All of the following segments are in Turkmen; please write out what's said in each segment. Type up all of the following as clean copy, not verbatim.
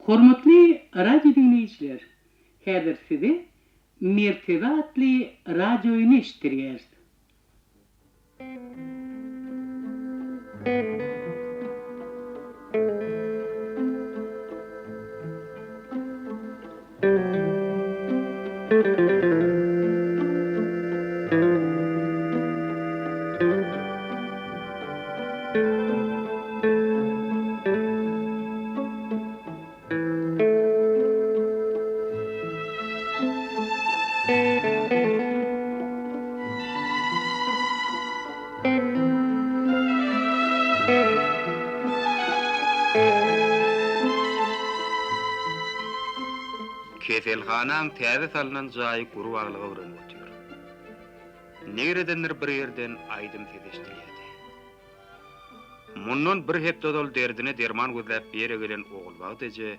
Hormatly radio diňleýjiler, häzir size Mertebe atly radioýyny eşitdirýäris. Keselhanaň täze salnan jaýy gurbaglyga bürenip otyr. Niredendir bir ýerden aýdym sesi eşidilýärdi. Mundan bir hepde ozal derdine derman gözläp bu ýere gelen Ogulbagt eje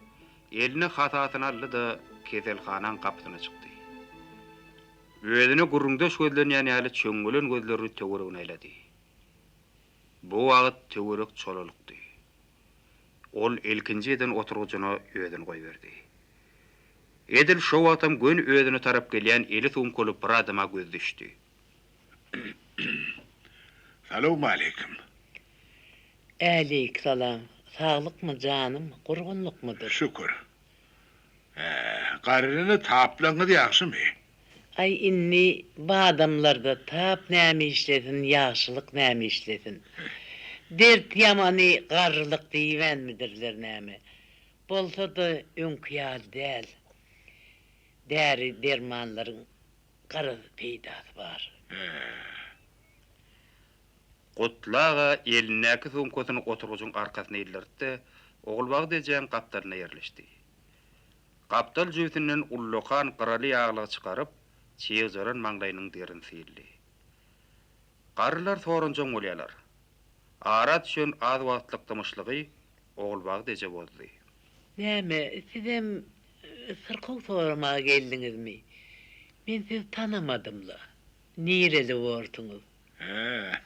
eline hasasyny aldy-da, keselhanaň gapysyna çykdy. Özüne gürrüňdeş gözlenýän ýaly çöňňelen gözlerini töweregine aýlady. Bu wagt töwerek çolalykdy. Ol ilkinji eden oturgyjyna özüni goýberdi. Edil şo wagtam göni özüne tarap gelýän eli sumkaly bir adama gözi düşdi. Salowmaleýkim. Äleýiksalam. Saglykmy janym, gurgunlykmydyr? Şükür. Hä, garryny taplaňyz ýagşymy? Aý, indi badamlarda tap näme işlesin, ýagşylyk näme işlesin. Dert ýamany garrylyk diýibänmidirler näme. Bolsa-da öňki ýaly däl. Däri-dermanlaryň garaz peýdasy bar. Hä. Gutly aga elindäki sumkasyny oturgyjyň arkasyna ildirdi-de, Ogulbagt ejäň gapdalyna ýerleşdi. Gapdal jübüsinden ullakan gyraly ýaglygy çykaryp, çygjaran maňlaýynyň derini syldy. Garrylar soranjaň bolýarlar. Ara düşen az wagtlyk dymyşlygy Ogulbagt eje bozdy. Näme, sizem syrkaw soramaga geldiňizmi? Men sizi tanamadym-la. Nireli borsuňyz? Hä,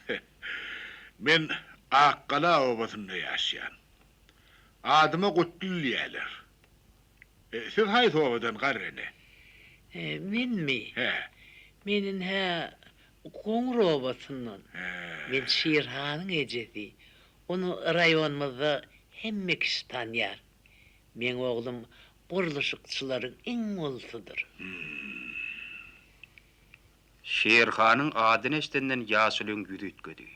men Akgala obasynda ýaşaýan. Adyma Gutly diýýärler. Siz haýsy obadan, garry ene? Menmi? Hä. Men ine Goňur obasyndan. Hä. Men Şirhanyň ejesi. Ony raýonymyzda hemme kişi tanýar. Meň oglum gurluşykçylaryň iň ulusydyr. Şirhanyň adyny eşidenden ýaşulyň ýüzi üýtgedi.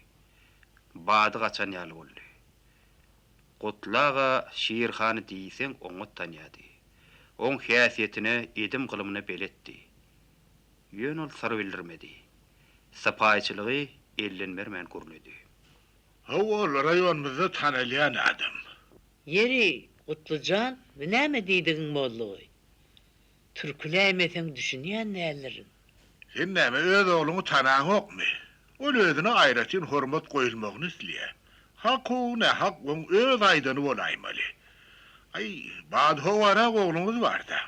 Bady gaçan ýaly boldy. Gutly aga Şirhany diýseň oňat tanýardy. Oň häsiýetine, edim-gylymyna beletdi. Ýöne ol syr bildirmedi. Sypaýyçylygy elden bermän gürledi. Hawa, ol raýonymyzda tanalýan adam. Ýeri, Gutly jan, bu näme diýdigiň boldugy? Türküläýmeseň düşünýän däldirin. Sen näme, öz ogluňy tanaňokmy? Ol özüne aýratyn hormat goýulmagyny isleýär. Hak-u, nähak oň öz aýdany bolaýmaly. Aý, badyhowarak ogluňyz bar-da.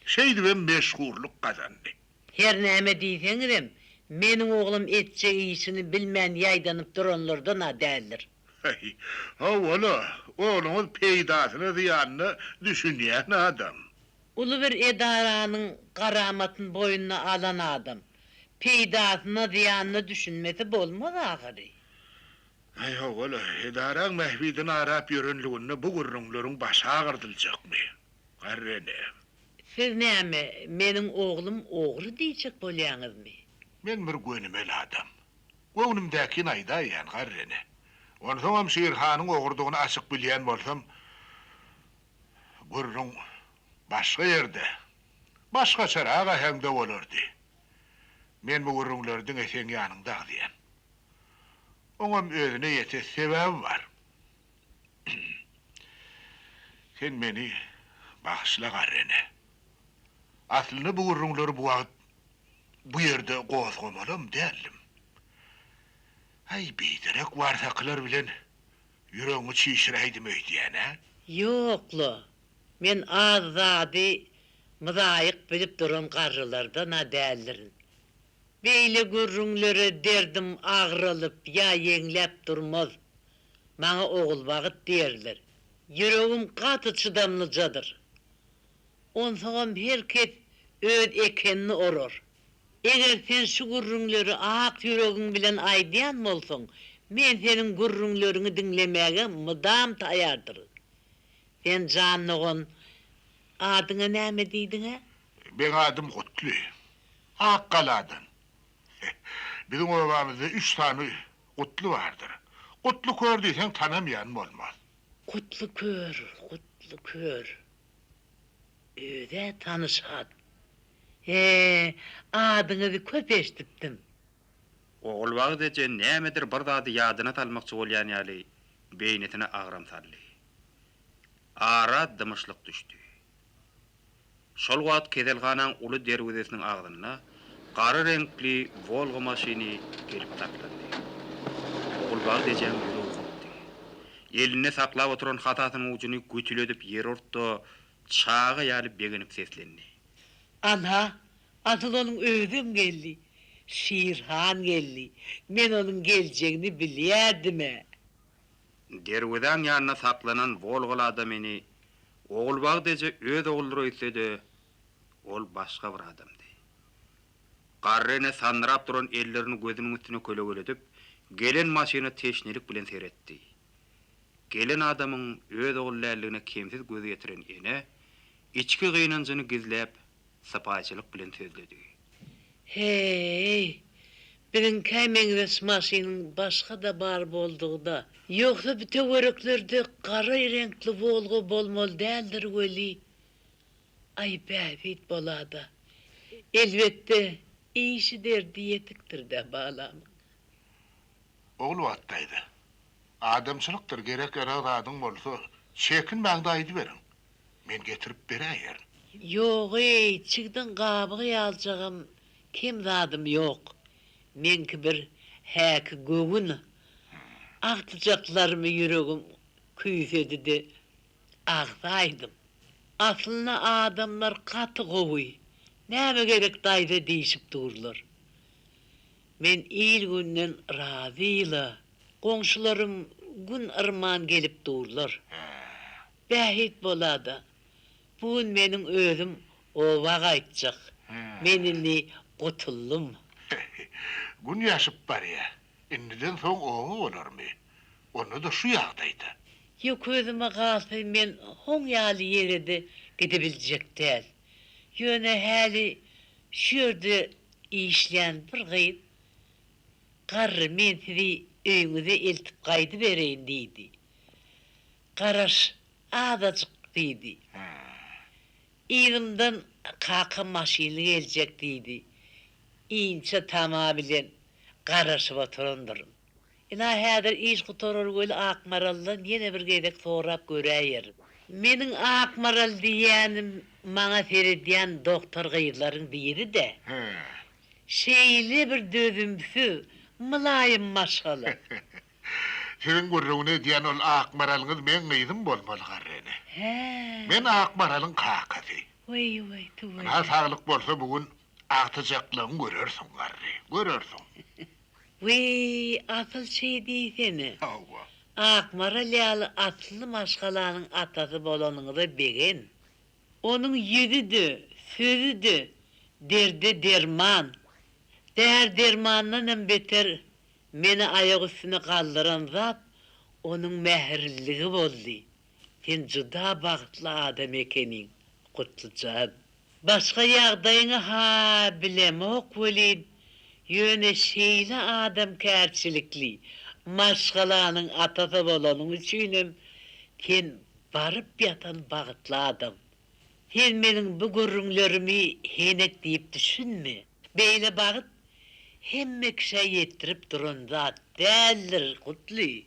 Şeýdibem meşhurlyk gazandy. Her näme diýseňizem, meniň oglum etjek işini bilmän ýaýdanyp duranlardan-a däldir. Aý, hawa-la, ogluňyz peýdasyna-zyýanyna düşünýän adam. Uly bir edaranyň garamatyny boýnuna alan adam, peýdasyna-zyýanyna düşünmese bolmaz ahyry. Aý, hawa-la, edaraň bähbidini arap ýörenliginde bu gürrüňleriň başy agyrdyljakmy, garry ene? Siz näme, meniň oglum ogry diýjek bolýaňyzmy? Men bir gönümel adam. Göwnümdäkini aýdaýýan, garry ene. Onsoňam Şirhanyň ogrudygyny açyk bilýän bolsam, Gürrüň başga ýerde, başgaçarak äheňde bolardy. Men bu gürrüňleri diňe seň ýanyňda agzaýan. Oňam özüne ýete sebäbi bar. Sen meni bagyşla, garry ene. Aslynda bu gürrüňleri bu wagt bu ýerde gozgamalam däldim. Aý, biderek warsakylar bilen Ýüregiňi çişiräýdim öýdýän-ä? Ýok-la, men az zady myzaýyk bilip duran garrylardan-a däldirin. Beýle gürrüňlere derdim agralyp ýa ýeňläp durmaz. Maňa Ogulbagyt diýerler. Ýüregim gaty çydamlyjadyr. Onsoňam her kes öz ekenini orar. Eger sen şu gürrüňleri ak ýüregiň bilen aýdýan bolsaň, men seniň gürrüňleriňi diňlemäge mydam taýýardyryn. Sen jan dogan, adyňa näme diýdiň-ä? Meň adym Gutly. Akgaladan. Biziň obamyzda üç sany Gutly bardyr. Gutly kör diýseň tanamaýan bolmaz. Gutly kör, Gutly kör. Öz-ä tanyş at. He, adyňyzy köp eşidipdim. Ogulbagt eje nämedir bir zady ýadyna salmakçy bolýan ýaly, beýnisine agram saldy. Ara dymyşlyk düşdi. Şol wagt keselhanaň uly derwezesiniň agzynda gara reňkli Wolga maşyny gelip saklandy. Ogulbagt ejäň ýüregi gopdy. Elinde saklap oturan hasasynyň ujuny gütüledip ýere urtdy-da, çaga ýaly begenip seslendi. Anha, asyl onuň özem geldi. Şirhan geldi. Men onuň geljegini bilýärdim-ä. Derwezäň ýanynda saklanan Wolgaly adamyny Ogulbagt eje öz ogludyr öýtse-de, ol başga bir adamdy. Garry ene sandyrap duran ellerini gözüniň üstüne kölegeledip, gelen maşyna teşnelik bilen seretdi. Gelen adamyň öz ogly däldigine kemsiz göz ýetiren ene, içki gynanjyny gizläp, sypaýyçylyk bilen sözledi. He-eý, biziňkä meňzeş maşynyň başga-da bar boldugy-da. Ýogsa bu töwereklerde gara reňkli Wolga bolmaly däldir weli, aý, bähbit bola-da. Elbetde, işi-derdi ýetikdir-dä balamyň. Ogulbagt daýza, adamçylykdyr, gerek-ýarak zadyň bolsa, çekinmäň-de aýdyberiň. Men getirip beräýerin. Ýog-eý, çigdiň gabygy ýaljagam kem zadym ýok. Meňki bir häki göwün agtyjaklarymy ýüregim küýsedi-de, agsaýdym. Aslynda adamlar gaty gowy, näme gerek daýza diýşip durlar. Men il-günden razy-la. Goňşularym gün yrman gelip durlar. Bähbit bolada. Bu gün meniň özüm oba gaýtjak. Men indi gutuldym. Gün ýaşyp barýa. Indiden soň oba bolarmy? Onda-da şu ýagdaýda. Ýok özüme galsa men hoň ýaly ýere-de gidibiljek däl. Ýöne häli şu ýerde işleýän bir gyz Garry men sizi öýüňize eltip gaýdybereýin diýdi. Garaş, azajyk diýdi. Yzymdan kakam maşynly geljek diýdi. Inçe tama bilen garaşyp oturandyryn. Ynha häzir iş gutarar weli Akmaraldan ýene bir gezek sorap göräýerin. Meniň Akmaral diýýänim maňa seredýän dogtor gyzlaryň biri-dä. Şeýle bir dözümsiz, mylaýym maşgala. Siziň gürrüňini edýän ol Akmaralyňyz meň gyzym bolmaly garry ene. Hä. Men Akmaralyň kakasy. Weý, weý, tüweleme. Ynha saglyk bolsa bu gün agtyjaklygyňy görersiň garry, görersiň. Weý, asyl şeý diýsene. Hawa. Akmaral ýaly asylly maşgalanyň atasy bolanyňyza begen. Onuň ýüzi-de, sözi-de derde derman. Däri-dermandanam beter meni aýak üstüne galdyran zat onuň mähirliligi boldy. Sen juda bagtly adam ekeniň, Gutly jan. Başga ýagdaýyňy-ha bilemok welin, ýöne şeýle adamkärçilikli maşgalanyň atasy bolanyň üçinem sen baryp ýatan bagtly adam. Sen meniň bu gürrüňlerimi henek diýip düşünme. Beýle bagt hemme kişä ýetdirip duran zat däldir, Gutly.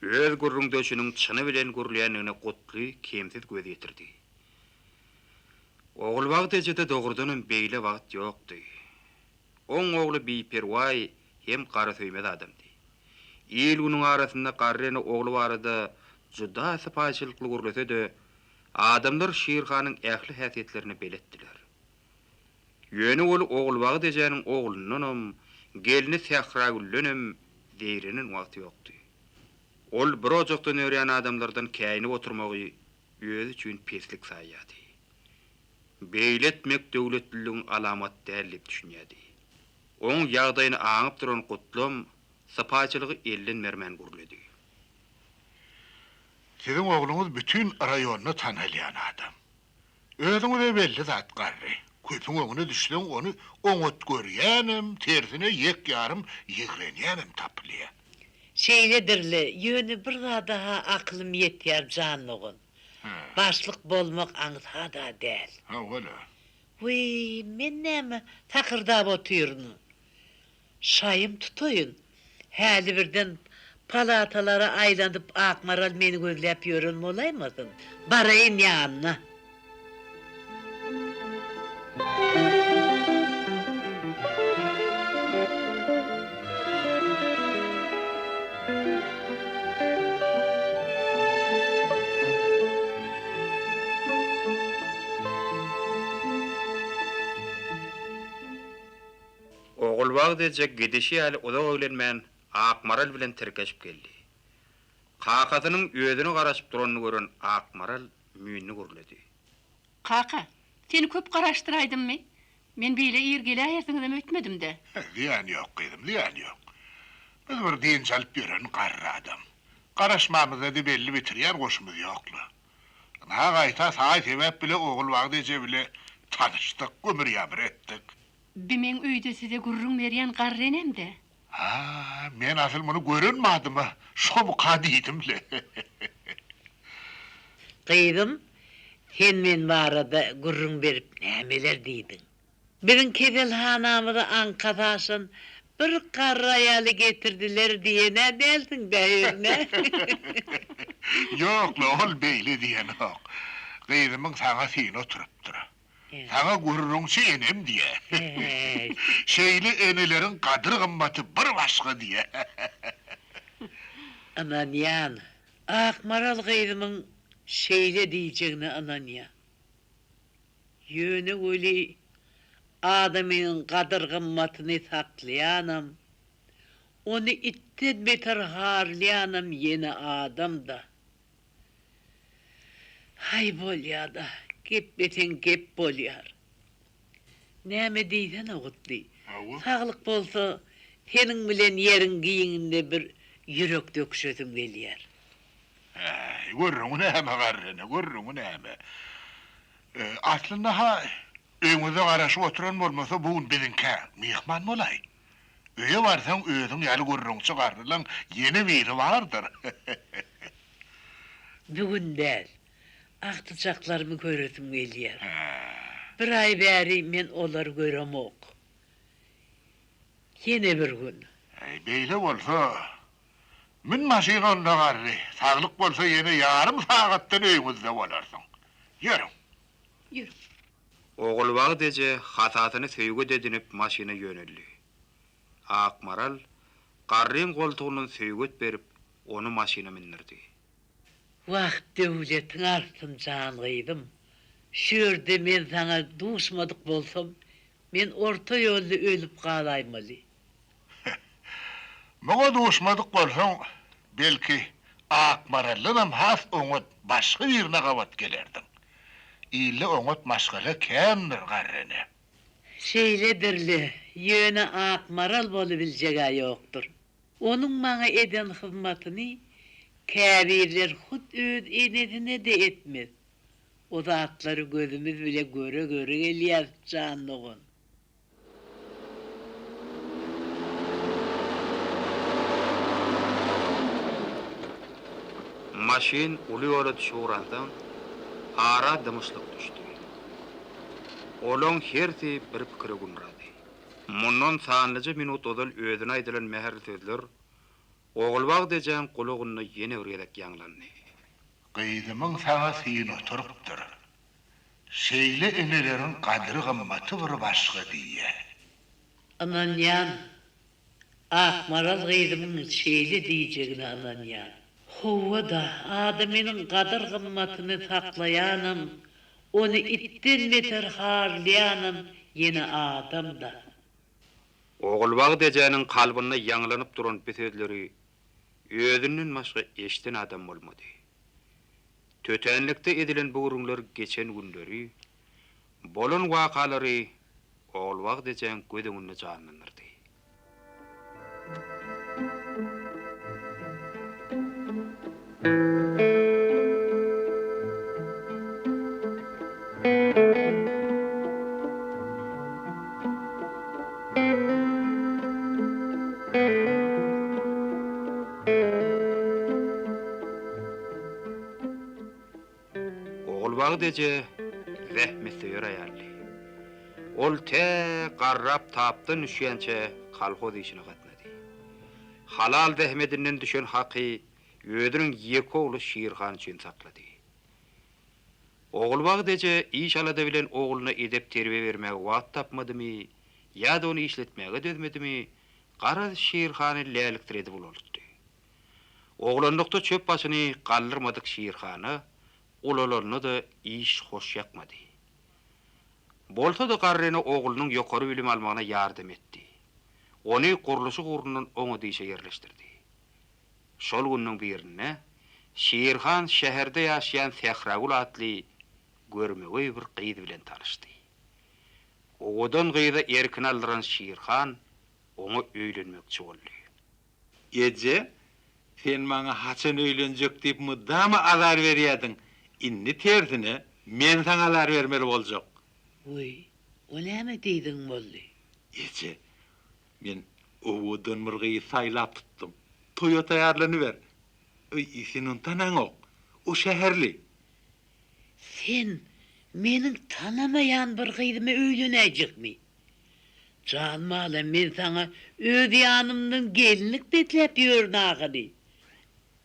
Öz gürrüňdeşiniň çyny bilen gürleýändigine Gutly kemsiz göz ýetirdi. Ogulbagt ejede dogrudanam beýle bagt ýokdy. Oň ogly biperwaý hem garasöýmez adamdy. Il-günüň arasynda garry ene ogly barada juda sypaýyçylykly gürlese-de, adamlar Şirhanyň ähli häsiýetlerine beletdiler. Ýöne ol Ogulbagt ejäniň oglundanam, gelni Sähragüldenem zeýrenen wagty ýokdy. Ol bir ojakdan örýän adamlardan käýinip oturmagy özi üçin peslik saýýardy. Beýle etmek döwletliligiň alamaty däl diýip düşünýärdi. Oň ýagdaýyny aňyp duran Gutlam sypaýyçylygy elden bermän gürledi. Siziň ogluňyz bütin raýonda tanalýan adam. Özüňize belli zat garry. Köpüň öňüne düşseň ony oňat görýänem, tersine ýek-ýarym ýigrenýänem tapylýar. Şeýledir-le, ýöne bir zada-ha akylym ýetýär jan dogan. Başlyk bolmak aňsad-a däl. Hawa-la. Wiý, men näme takyrdap otyryn. Şaýym tutaýyn. Häli birden palatalara aýlanyp Akmaral meni gözläp ýören bolaýmasyn. Baraýyn ýanyna. Ogulbagt eje gidişi ýaly uzak eglenmän Akmaral bilen tirkeşip geldi. Kakasynyň özüne garaşyp duranyny gören Akmaral müýnli gürledi. Kaka, seni köp garaşdyraýdymmy? Men beýle ir geläýersiňizem öýtmedim-dä. Zyýany ýok, gyzym, zyýany ýok. Biz bir dynç alyp ýören garry adam. Garaşmamyzda-da belli bitirýän goşumyz ýok-la. Ynha, gaýta saý-sebäp bile Ogulbagt eje bile tanyşdyk, gümür-ýamyr etdik. Bi meň öýde size gürrüň berýän garry enem-dä. Ha, men asyl muny gören badyma şomuka diýdim-le. Gyzym, sen men barada gürrüň berip nämeler diýdiň? Biziň keselhanamyza aňkasy aşan bir garry aýaly getirdiler diýen-ä dälsiň-dä ýöne? Ýok-la, ol beýle diýenok. Gyzymyň saňa syny oturypdyr. Saňa gürrüňçi enem diýýä. Şeýle eneleriň gadyr-gymmaty bir başga diýýä. Ynanýan. Akmaral gyzymyň şeýle diýjegine ynanýan. Ýöne weli adamyň gadyr-gymmatyny saklaýanam, ony itden beter harlaýanam ýene adam-da. Haý bolýada, gepleseň gep bolýar. Näme diýsene Gutly. Saglyk bolsa seniň bilen ýeriň giňinde bir ýürek döküşesim gelýär. Äý, gürrüňi näme garry ene, gürrüňi näme. Aslynda-ha öýüňizde garaşyp oturan bolmasa bu gün biziňkä myhman bolaý. Öýe barsaň özüň ýaly gürrüňçi garrylaň ýene biri bardyr. Bu gün däl. Agtyjaklarymy göresim gelýär. Bir aý bäri men olary göremok. Ýene bir gün. Äý, beýle bolsa, mün maşyna onda garry. Saglyk bolsa ýene ýarym sagatdan öýüňizde bolarsyň. Ýörüň. Ýörüň. Ogulbagt eje hasasyny söýget edinip maşyna ýöneldi. Akmaral garryň goltugyndan söýget berip, ony maşyna mündürdi. Wah, döwletiň artsyn, jan gyzym. Şu ýerde men saňa duşmadyk bolsam, men orta ýolda ölüp galaýmaly. Muňa duşmadyk bolsaň, belki, Akmaraldanam has oňat başga birine gabat gelerdiň. Ilde oňat maşgala kändir, garrene. Şeýledir-le, ýöne Akmaral bolubiljeg-ä ýokdur. Onuň maňa eden hyzmatyny käbirler hut öz enesine-de etmez. O zatlary gözümiz bile göre-göre gelýäris, jan dogan. Maşyn uly ýola düşüp ugransoň, ara dymyşlyk düşdi. Olaň hersi bir pikire gümrady. Mundan sanlyja minut ozal özüne aýdylan mähirli sözler Ogulbagt ejäň gulagynda ýene bir gezek ýaňlandy. Gyzymyň saňa syny oturypdyr. Şeýle eneleriň gadyr-gymmaty bir başga diýýä. Ynanýan. Akmaral gyzymyň şeýle diýjegine ynanýan. Hawa-da, adamynyň gadyr-gymmatyny saklaýanam, ony itden beter harlaýanam ýene adam-da. Ogulbagt ejäniň kalbynda ýaňlanyp duran bu sözleri. özünden başga eşden adam bolmady. Tötänlikde edilen bu gürrüňler geçen günleri, bolan wakalary Ogulbagt ejäň göz öňünde janlandyrdy. Ogulbagt eje zähmetsöýer aýaldy. Ol tä garrap tapdan düşýänçä kolhoz işine gatnady. Halal zähmetinden düşen haky özüniň ýeke ogly Şirhan üçin saklady. Ogulbagt eje iş-alada bilen ogluna edep-terbiýe bermäge wagt tapmadymy ýa-da ony işletmäge dözmedimi, garaz Şirhany lälikdiredip ulaltdy. Oglanlykda çöp başyny galdyrmadyk Şirhana ulalanda-da iş hoş ýakmady. Bolsa-da garryny oglunyň ýokary bilim almagyna ýardam etdi. Ony gurluşyk ugrundan oňat işe ýerleşdirdi. Şol günüň birinde Şirhan şäherde ýaşaýan Sähragül atly görmegeý bir gyz bilen tanyşdy. Owadan gyza erkini aldyran Şirhan oňa öýlenmekçi boldy. Eje, sen maňa haçan öýlenjek diýip mydama azar berýärdiň, indi tersine, men saňa azar bermeli boljak. Wiý, o näme diýdigiň boldy? Eje, men owadan bir gyzy saýlap tutdum. Toýa taýýarlanyber. Eý, sen ony tanaňok. O şäherli. Sen meniň tanamaýan bir gyzyma öýlenäýjekmi? Jan balam, men saňa öz ýanymdan gelinlik besläp ýörün ahyry.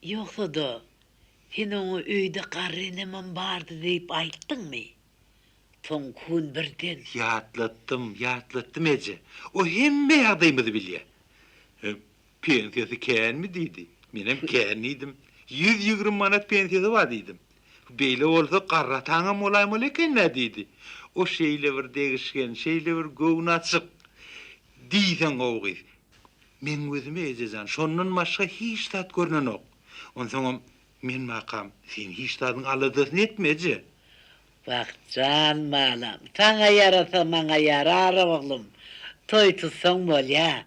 Ýogsa-da, sen oňa öýde garry enemem bardy diýip aýtdyňmy? Soňky gün birden. Ýatlatdym, ýatlatdym eje. O hemme ýagdaýymyzy bilýär. Pensiýasy känmi diýdi. Menem kän diýdim. 120 manat pensiýasy bar diýdim. Beýle bolsa garry ataňam bolaýmaly eken-dä diýdi. O şeýle bir degişgen, şeýle bir göwnaçyk. Diýseň gowy gyz. Meň gözüme eje jan, şondan başga hiç zat görnenok. Onsoňam men bakam, sen hiç zadyň aladasyny etme eje. Wah, jan balam, saňa ýarasa maňa ýarar oglum. Toý tutsaň bolýa.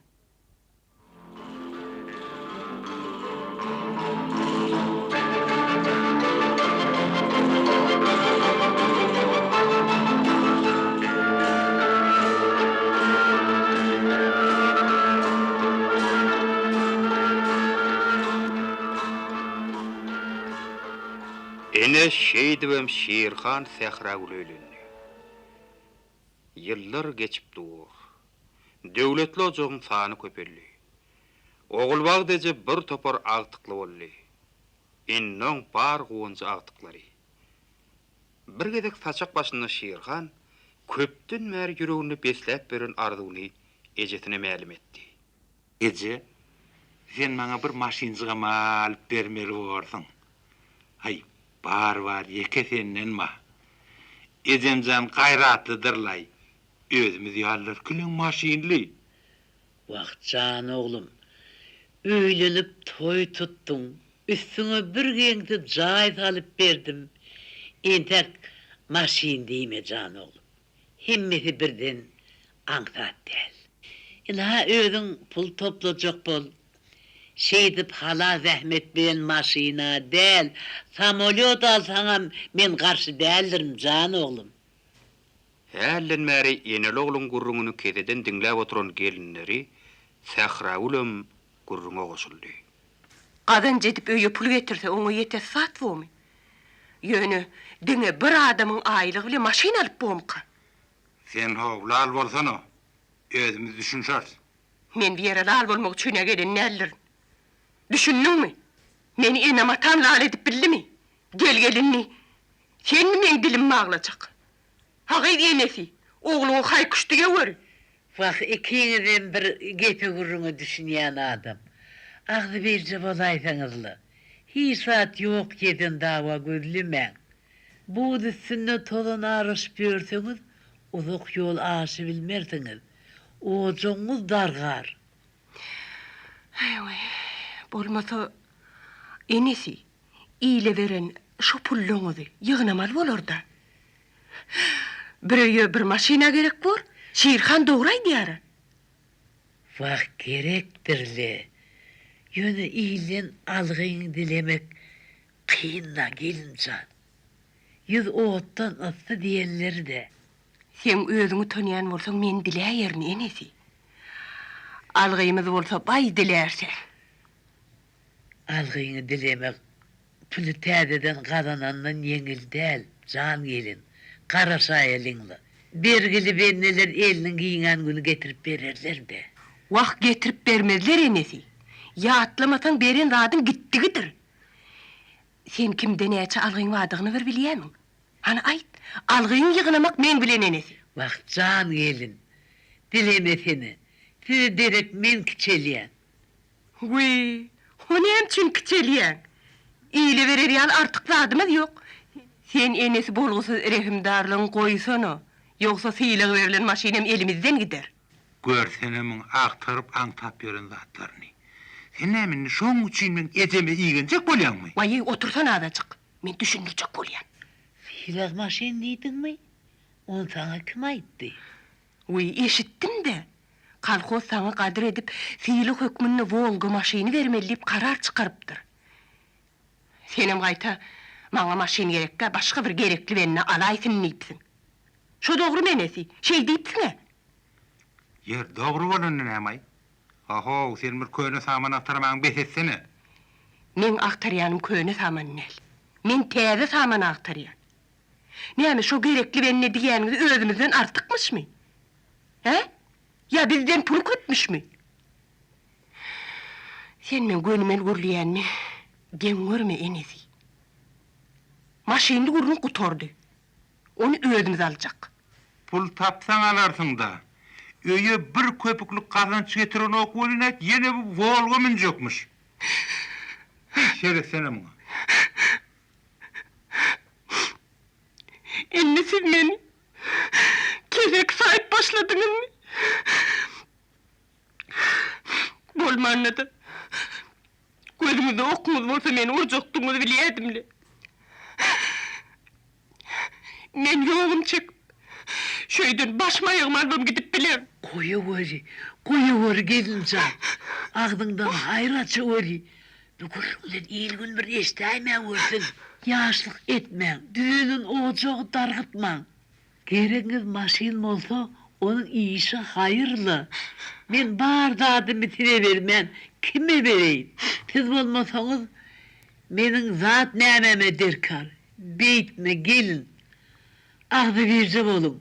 Ine, şeýdibem Şirhan Sähragüle öýlendi. Ýyllar geçip dur. Döwletli ojagyň sany köpeldi. Ogulbagt eje bir topar agtykly boldy. Indi oň bar guwanjy agtyklary. Bir gezek saçak başynda Şirhan köpden bäri ýüreginde besläp ýören arzuwyny ejesine mälim etdi. Eje, sen maňa bir maşynjygam alyp bermeli borsuň. Aý, bar-bar, ýeke senden bar. Ejem jan gaýratlydyr-laý. Özümiz ýalylar kileň maşynly. Wah, jan oglum, öýlenip toý tutduň, üstüňe bir geňsi jaý salyp berdim, entek maşyn diýme jan oglum. Hemmesi birden aňsat däl. Ynha özüň pul toplajak bol. Şeýdip halal zähmet bilen maşyn-a däl, samolýot alsaňam men garşy däldirin jan oglum. Hälden bäri eneli-ogluň gürrüňini keseden diňläp oturan gelinleri Sähragülem gürrüňe goşuldy. Gazanç edip öýe pul getirse oňa ýetesi zat bomy? Ýöne diňe bir adamyň aýlygy bile maşyn alyp bomyka? Sen how, lal bolsana. Özümiz düşünşeris. Men bu ýere lal bolmak üçin-ä gelen däldirin. Düşündiňmi? Meni enem-atam lal edip bildimi? Gel-gel indi. Senmi meň dilimi baglajak? Ha gyz enesi, ogluňy haý-küşdi geweri. Wah, ikiňizem bir gepe-gürrüňe düşünýän adam. Agzybirje bolaýsaňyzla. Hiç zat ýok ýerden dawa gözlemäň. Buz üstünde tozan araşyp ýörseňiz, uzak ýol aşybilmersiňiz. Ojagyňyz dargar. Eý-weý, bolmasa. Enesi, ile beren şo pullaňyzy ýygnamaly bolar-da. Bir öýe bir maşyn-a gerek bor, Şirhan dogry aýdýar-a. Wah, gerekdir-le. Ýöne ilden algyňy dilemek kyn-da, gelinjan. Ýüz otdan yssy diýenleri-dä. Seň özüň utanýan bolsaň, men diläýerin, enesi. Algymyz bolsa baý dilärse. Algyňy dilemek puly täzeden gazanandan ýeňil däl, jan gelin. Garaşaýalyň-la. Bergili bendeler eliniň giňän güni getirip bererler-dä. Wah, getirip bermezler, enesi. Ýatlamasaň beren zadyň gitdigidir. Sen kimde näçe algyň bardygyny bir bilýämiň? Hany aýt, algyňy ýygnamak meň bilen enesi. Wah, jan gelin, dilemesene. Size derek men kiçelýän. Wiý, o näme üçin kiçelýäň? Ile berer ýaly artyk zadymyz ýok. Sen enesi bolgusyz rehimdarlygyňy goýsana, ýogsa sylag berlen maşynam elimizden gider. Görsene muň agtaryp aňtap ýören zatlaryny. Sen näme indi şoň üçin meň ejeme igenjek bolýaňmy? Waý-eý, otursana azajyk. Men düşündirjek bolýan. Sylag maşyn diýdiňmi? Ony saňa kim aýtdy? Wiý, eşitdim-de. Kolhoz saňa gadyr edip, sylag hökmünde Wolga maşyny bermeli diýip karar çykarypdyr. Senem gaýta, Maňa maşyn gerekgä, başga bir gerekli bende alaýsyn diýipsiň. Şo dogrymy enesi? Şeý diýipsiň-ä? Ýer, dogry bolanda näme-aý? Ho-how, sen bir köne saman agtarmaňy bes etsene! Meň agtarýanym köne saman däl. Men täze saman agtarýan. Näme, şo gerekli bende diýýäniňiz özümizden artykmyşmy? Hä? Ýa bizden puly köpmüşmi? Sen meň gönümel gürleýänimi geň görme, enesi. Maşynly gürrüň gutardy. Ony özümiz aljak. Pul tapsaň alarsyň-da. Öýe bir köpüklik gazanç getirenok welin aýt, ýene bu Wolga münjekmiş. Seretsene muňa. Indi siz meni keseki saýyp başladyňyzmy? Bolmanda-da, gözüňizde okuňyz bolsa meni urjakdygyňyzy bilýädim-le. Men ýogum çekip, şu öýden başym-aýagymy alybam gidip bilerin. Goýaweri, goýaweri gelin jan. Agzyňdan haýyr açaweri. Bu gürrüňden il-gün bir eşdäýmä görsün. Ýaşlyk etmäň, düzelen ojagy dargytmaň. Geregiňiz maşyn bolsa, onuň işi haýyrly. Men bar zadymy size bermän, kime bereýin? Siz bolmasaňyz, meniň zat nämäme derkar? Beýtme, gelin. Agzybirje boluň.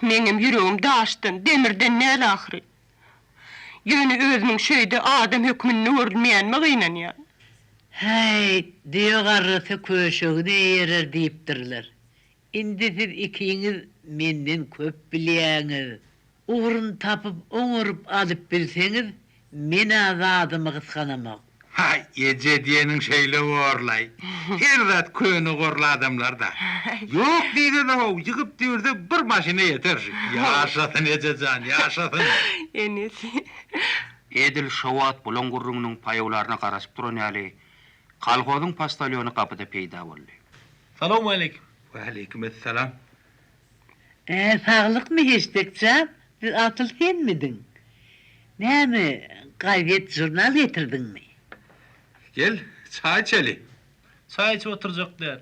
Meňem ýüregim daşdan, demirden däl ahyry. Ýöne özümiň şeýde adam hökmünde görülmeýänime gynanýan. Häý, düýe garrasa köşegine eýerer diýipdirler. Indi siz ikiňiz menden köp bilýäňiz. Ugruny tapyp oňaryp alyp bilseňiz, men-ä zadymy gysganamok. Haý, eje diýeniň şeýle borlaý. Her zat köne gorly adamlar-da. Ýok diýsene-how, ýygyp-düwürse bir maşyna ýeter şu. Ýaşasyn eje jan, ýaşasyn! Enesi. Edil şo wagt bulaň gürrüňiniň paýawlaryna garaşyp duran ýaly, kolhozyň poçtalýony gapyda peýda boldy. Salowmaleýkim. Waleýkim essalam. Ä, saglykmy Heşdek jan, biz asyl senmidiň? Näme, gazet, žurnal getirdiňmi? Gel, çaý içeli. Çaý içip oturjak däl.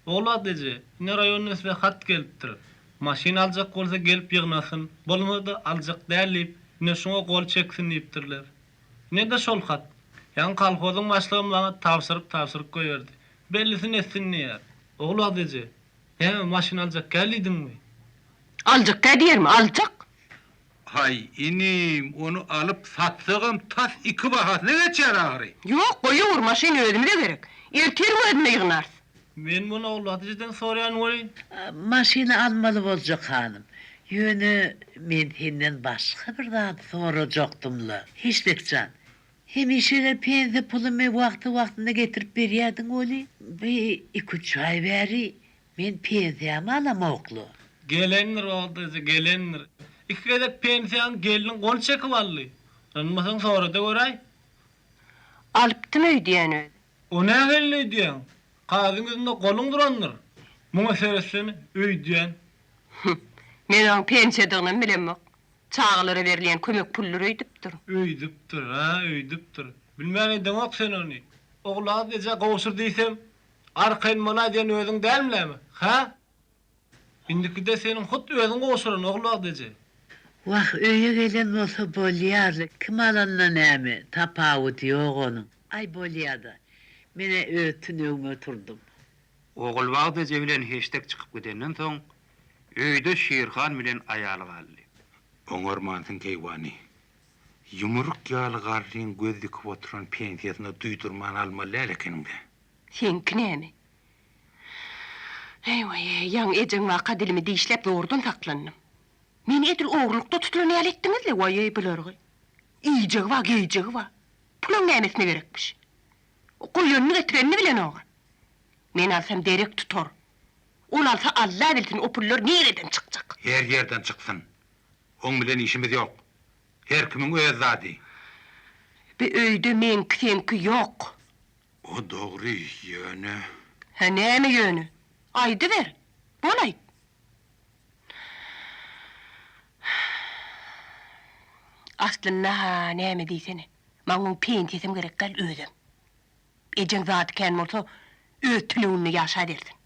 Ogulbat eje, ine raýondan size hat gelipdir. Maşyn aljak bolsa gelip ýygnasyn, bolmasa-da aljak däl diýip, ine şuňa gol çeksin diýipdirler. Ine-de şol hat. Ýaňy kolhozyň başlygam maňa tabşyryp-tabşyryp goýberdi. Bellisini etsin diýýär. Ogulbat eje, näme, maşyn aljak däl diýdiňmi? Aljak däl diýermi, aljak. Haý, inim, ony alyp satsagam tas iki bahasyna geçýär ahyry. Ýok, goýawur, maşyn özümize gerek. Ertir özüne ýygnarys. Men muny Ogulbat ejeden soraýan welin. Maşyny almaly boljak, hanym. Ýöne men senden başga bir zat sorajakdym-la. Heşdek jan, hemişeler pensiýa pulumy wagty-wagtynda getirip berýärdiň weli, bi iki-üç aý bäri Men pensiýamy alamokla. Gelendir Oguldaja, gelendir. Iki gezek pensiýaňy gelniň gol çekip aldy. Ynanmasaň sora-da göräý. Alypdym öýdýän özi. O nähili öýdýäň? Kagyzyň ýüzünde goluň durandyr. Muňa seretsene, öýdýän. Hüm. Men oň pensiýadygynam bilemok. Çagalara berilýän kömek puldur öýdüpdir. Öýdüpdir, hä, öýdüpdir. Bilmän edeňok sen ony. Ogulaz ejä gowşur diýsem, arkaýyn bolaý diýen özüň dälmi näme? Hä? Indikide seniň hut özüň gowşuran Ogulbagt eje. Wah, öýe gelen bolsa bolýarly, kim alanda näme, tapawudy ýok onuň. Aý, bolýa-da. Men-ä öz tünegime oturdym. Ogulbagt eje bilen heşdek çykyp gidenden soň, öýde Şirhan bilen aýaly galdy. Oňarmansyň keýwany. Ýumruk ýaly garryň göz dikip oturan pensiýasyna duýdurman almaly däl ekeniň-dä. Seňki näme? Eý-weý, ýaňy ejeň waka dilimi dişläp zordan saklandym. Meni edil ogurlykda tutulan ýaly etdiňiz-le, waý-eý bulargy. Iýjegi bar, geýjegi bar. Puluň nämesine gerekmiş? Goýanyny getirenini bilenog-a. Men alsam derek tutar. Ol alsa Alla bilsin o pullar nireden çykjak. Her ýerden çyksyn. Oň bilen işimiz ýok. Her kimiň öz zady. Bi öýde meňki-seňki ýok. O dogry, ýöne. Hä, näme ýöne? Aýdyber. Bol aýt. Aslynda-ha, näme diýsene. Maňa oň pensiýasam gerek däl, özem. Ejeň zady kän bolsa, öz tüneginde ýaşabersin.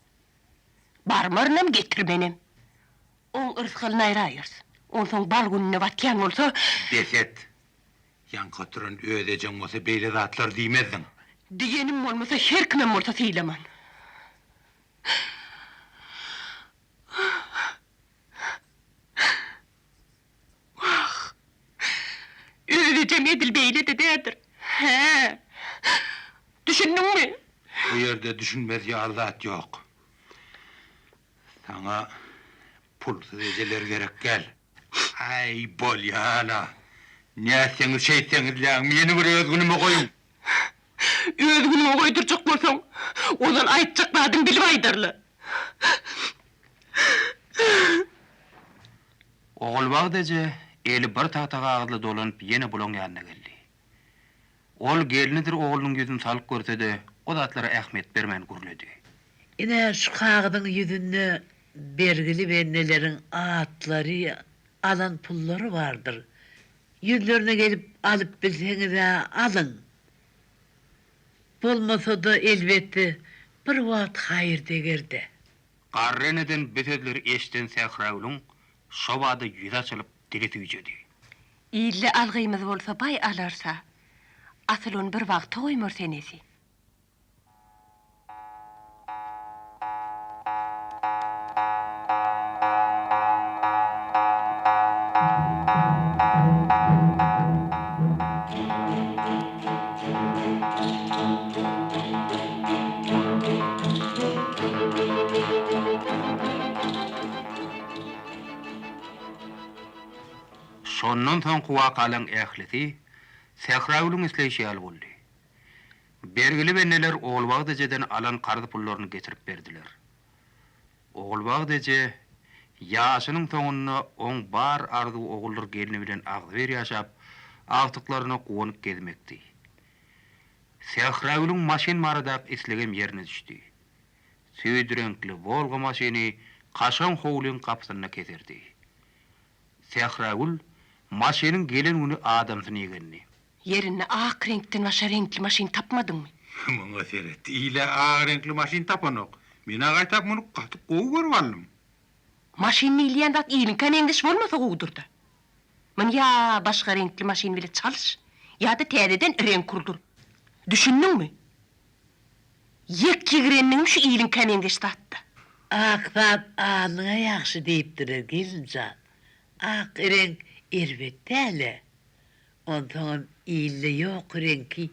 Barmarynam, getirmenem. Oň yrsgalyny aýraýarys. Onsoň bal gününe batýan bolsa. Bes et. Ýaňky oturan öz ejeň bolsa beýle zatlar diýmezdiň. Diýenim bolmasa her kimem bolsa sylaman. Wah! Öz ejem edil beýle-de däldir. Hä! Düşündiňmi? Bu ýerde düşünmez ýaly zat ýok. Saňa pulsuz ejeler gerek däl. Aý, bolýa-la. Nätseňiz şeýtseňizläň, meni bir öz günüme goýuň. Öz günüňe goýdurjak bolsaň, ozal aýtjak zadyňy bilip aýdarla. Ogulbagt eje eli bir tagta kagyzly dolanyp ýene bulaň ýanyna geldi. Ol gelnidir oglunyň ýüzüni salyk görse-de, o zatlara ähmiýet bermän gürledi. Ine, şu kagyzyň ýüzünde bergili bendeleriň atlary, alan pullary bardyr. Ýüzlerine gelip alyp bilseňiz-ä alyň. Bolmasa-da, elbetde, bir wagt haýyr deger-dä. Garry eneden bu sözleri eşiden Sähragülüň şobada ýüzi açylyp, dili süýjedi. Ilde algymyz bolsa baý alarsa, asyl ony bir wagta goýmarys enesi. Şondan soňky wakalaryň ählisi Sähragülüň isleýşi ýaly boldy. Bergili bendeler Ogulbagt ejeden alan karz pullaryny getirip berdiler. Ogulbagt eje ýaşynyň soňunda oň bar arzuwy oguldyr gelni bilen agzybir ýaşap, agtyklaryna guwanyp gezmekdi. Sähragülüň maşyn baradaky islegem ýerine düşdi. Süýt reňkli Wolga maşyny kaşaň howlyň gapysynda keserdi. Sähragül maşynyň gelen güni adamsyny igendi. Ýerinde ak reňkden başga reňkli maşyn tapmadyňmy? Muňa seret, il-ä ak reňkli maşyn tapanok. Men-ä gaýtap muny gaty gowy görüp aldym. Maşyn diýilýän zat iliňkä meňzeş bolmasa gowudyr-da. Muny ýa başga reňkli maşyn bile çalyş, ýa-da täzeden reňk urdur. Düşündiňmi? Ýek ýigrendigim şu iliňkä meňzeş zatda. Ak zat alnyňa ýagşy diýipdirler, gelinjan. Ak reňk erbet däl-ä. Onsoňam ilde ýok reňki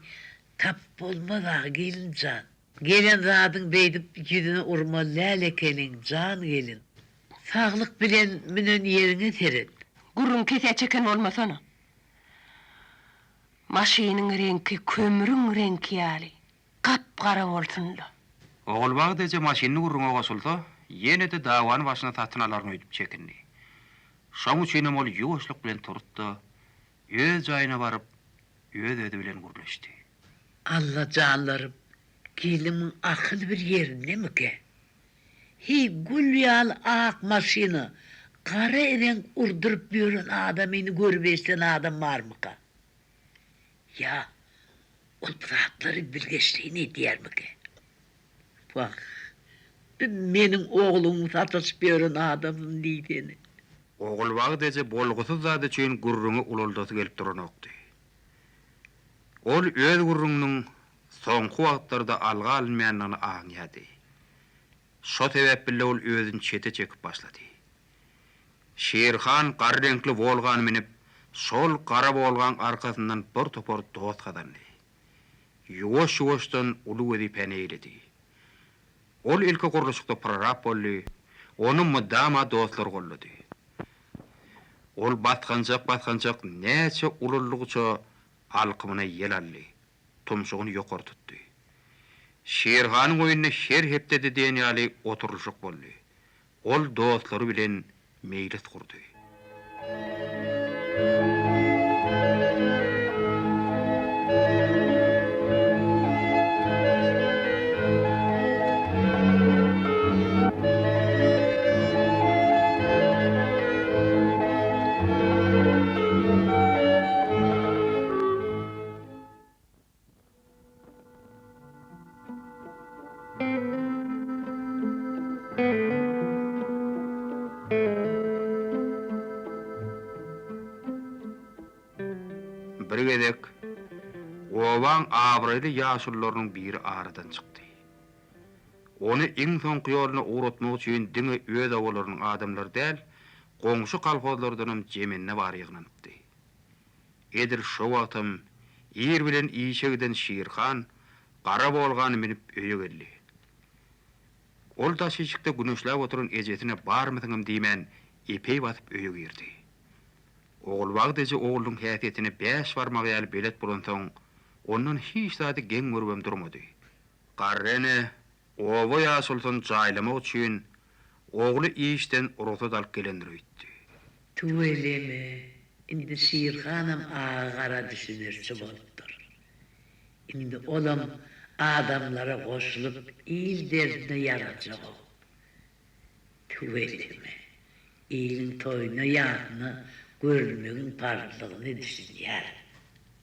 tapyp bolmaz-a, gelinjan. Gelen zadyň beýdip ýüzüne urmaly däl ekeniň, jan gelin. Saglyk bilen münen ýeriňe seret. Gürrüň kesä çeken bolmasana. Maşynyň reňki kömrüň reňki ýaly, gap-gara bolsun-la. Ogulbagt eje maşynly gürrüňe goşulsa, ýene-de dawany başyna satyn alaryn öýdüp çekindi. Şoň üçinem ol ýuwaşlyk bilen turdy-da, öz jaýyna baryp, öz-özi bilen gürleşdi. Alla janlarym, gelimiň akyly bir ýerindemikä? Heý, gül ýaly ak maşyna gara reňk urduryp ýören adamyny görüp-eşiden adam barmyka? Ýa ol bu zatlary bilgeşleýin edýärmikä? Wah, bu meniň oglumyň sataşyp ýören adamym diýsene. Ogulbagt eje bolgusyz zat üçin gürrüňi ulaldasy gelip duranokdy. Ol öz gürrüňiniň soňky wagtlarda alga alynmaýandygyny aňýardy. Şo sebäpli-de ol özüni çete çekip başlady. Şirhan gar reňkli Wolgany münüp, şol gara Wolgaň arkasyndan bir topar dost gazandy. Ýuwaş-ýuwaşdan uly wezipäni eýeledi. Ol ilki gurluşykda prorab boldy, ony mydama dostlary goldady. Ol basgançak-basgançak näçe ulaldygyça alkymyna ýel aldy, tumşugyny ýokary tutdy. Şirhanyň öýünde her hepdede diýen ýaly oturylyşyk boldy. Ol dostlary bilen meýlis gurdy. Bir gezek obaň abraýly ýaşulularynyň biri aradan çykdy. Ony iň soňky ýoluna ugratmak üçin diňe öz obalarynyň adamlary däl, goňşy kolhozlardanam jemende bary ýygnanypdy. Edil şo wagtam ir bilen işe giden Şirhan gara Wolgany münüp öýe geldi. Ol daş işikde güneşläp oturan ejesine barmysyňam diýmän epeý basyp öýe girdi. Ogulbagt eje oglunyň häsiýetine bäş barmagy ýaly belet bolansoň, ondan hiç zady geň görübem durmady. Garry ene Oba ýaşulusyny jaýlamak üçin ogly işden rugsat alyp gelendir öýtdi. Tüweleme, indi Şirhanam aga-gara düşünerçi bolupdyr. Indi olam adamlara goşulyp il derdine ýarajag-ow. Tüweleme, iliň toýuna-ýasyna görünmegiň parzlygyny düşünýär.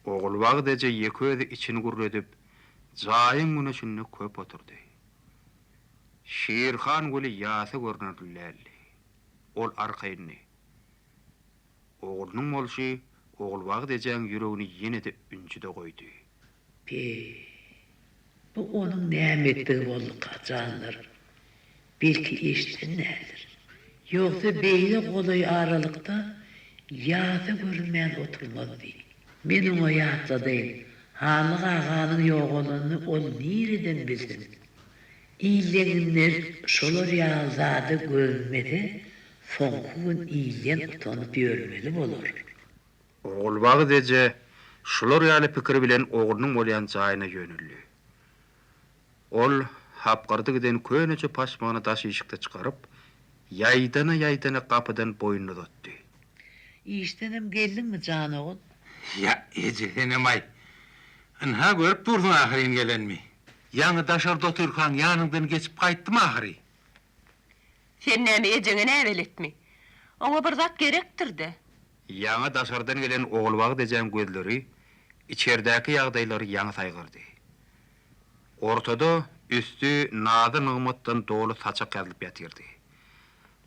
Ogulbagt eje ýeke özi içini gürledip, Jaýyň güneşinde köp oturdy. Şirhan weli ýasa görnerli däldi. Ol arkaýyndy. Oglunyň bolşy Ogulbagt ejäň ýüregini ýene-de ünjüde goýdy. Be, bu onuň näme etdigi bolduka, janlar? Belki eşiden däldir. Ýogsa beýle golaý aralykda ýasa görünmän oturmazdy. Men oňa ýatladaýyn, Halyk aganyň ýogalanyny ol nireden bilsin? Illeňinden şolar ýaly zada görünmese, soňky gün ilden utanyp ýörmeli bolar. Ogulbagt eje şular ýaly pikir bilen oglunyň bolýan jaýyna ýöneldi. Ol hapgyrdy giden köneje paşmagyny daş işikde çykaryp, ýaýdana-ýaýdana gapydan boýnuny uzatdy. Işdenem geldiňmi, jan ogul? Ýa, eje, senem-aý. Ynha, görüp dursuň ahyryn gelenimi. Ýaňy daşarda otyrkaň ýanyňdan geçip gaýtdym ahyry. Sen näme ejeňe näbeletmi? Oňa bir zat gerekdir-dä. Ýaňy daşardan gelen Ogulbagt ejäň gözleri içerdäki ýagdaýlary ýaňy saýgardy. Ortada üsti nazy-nygmatdan doly saçak ýazylyp ýatyrdy.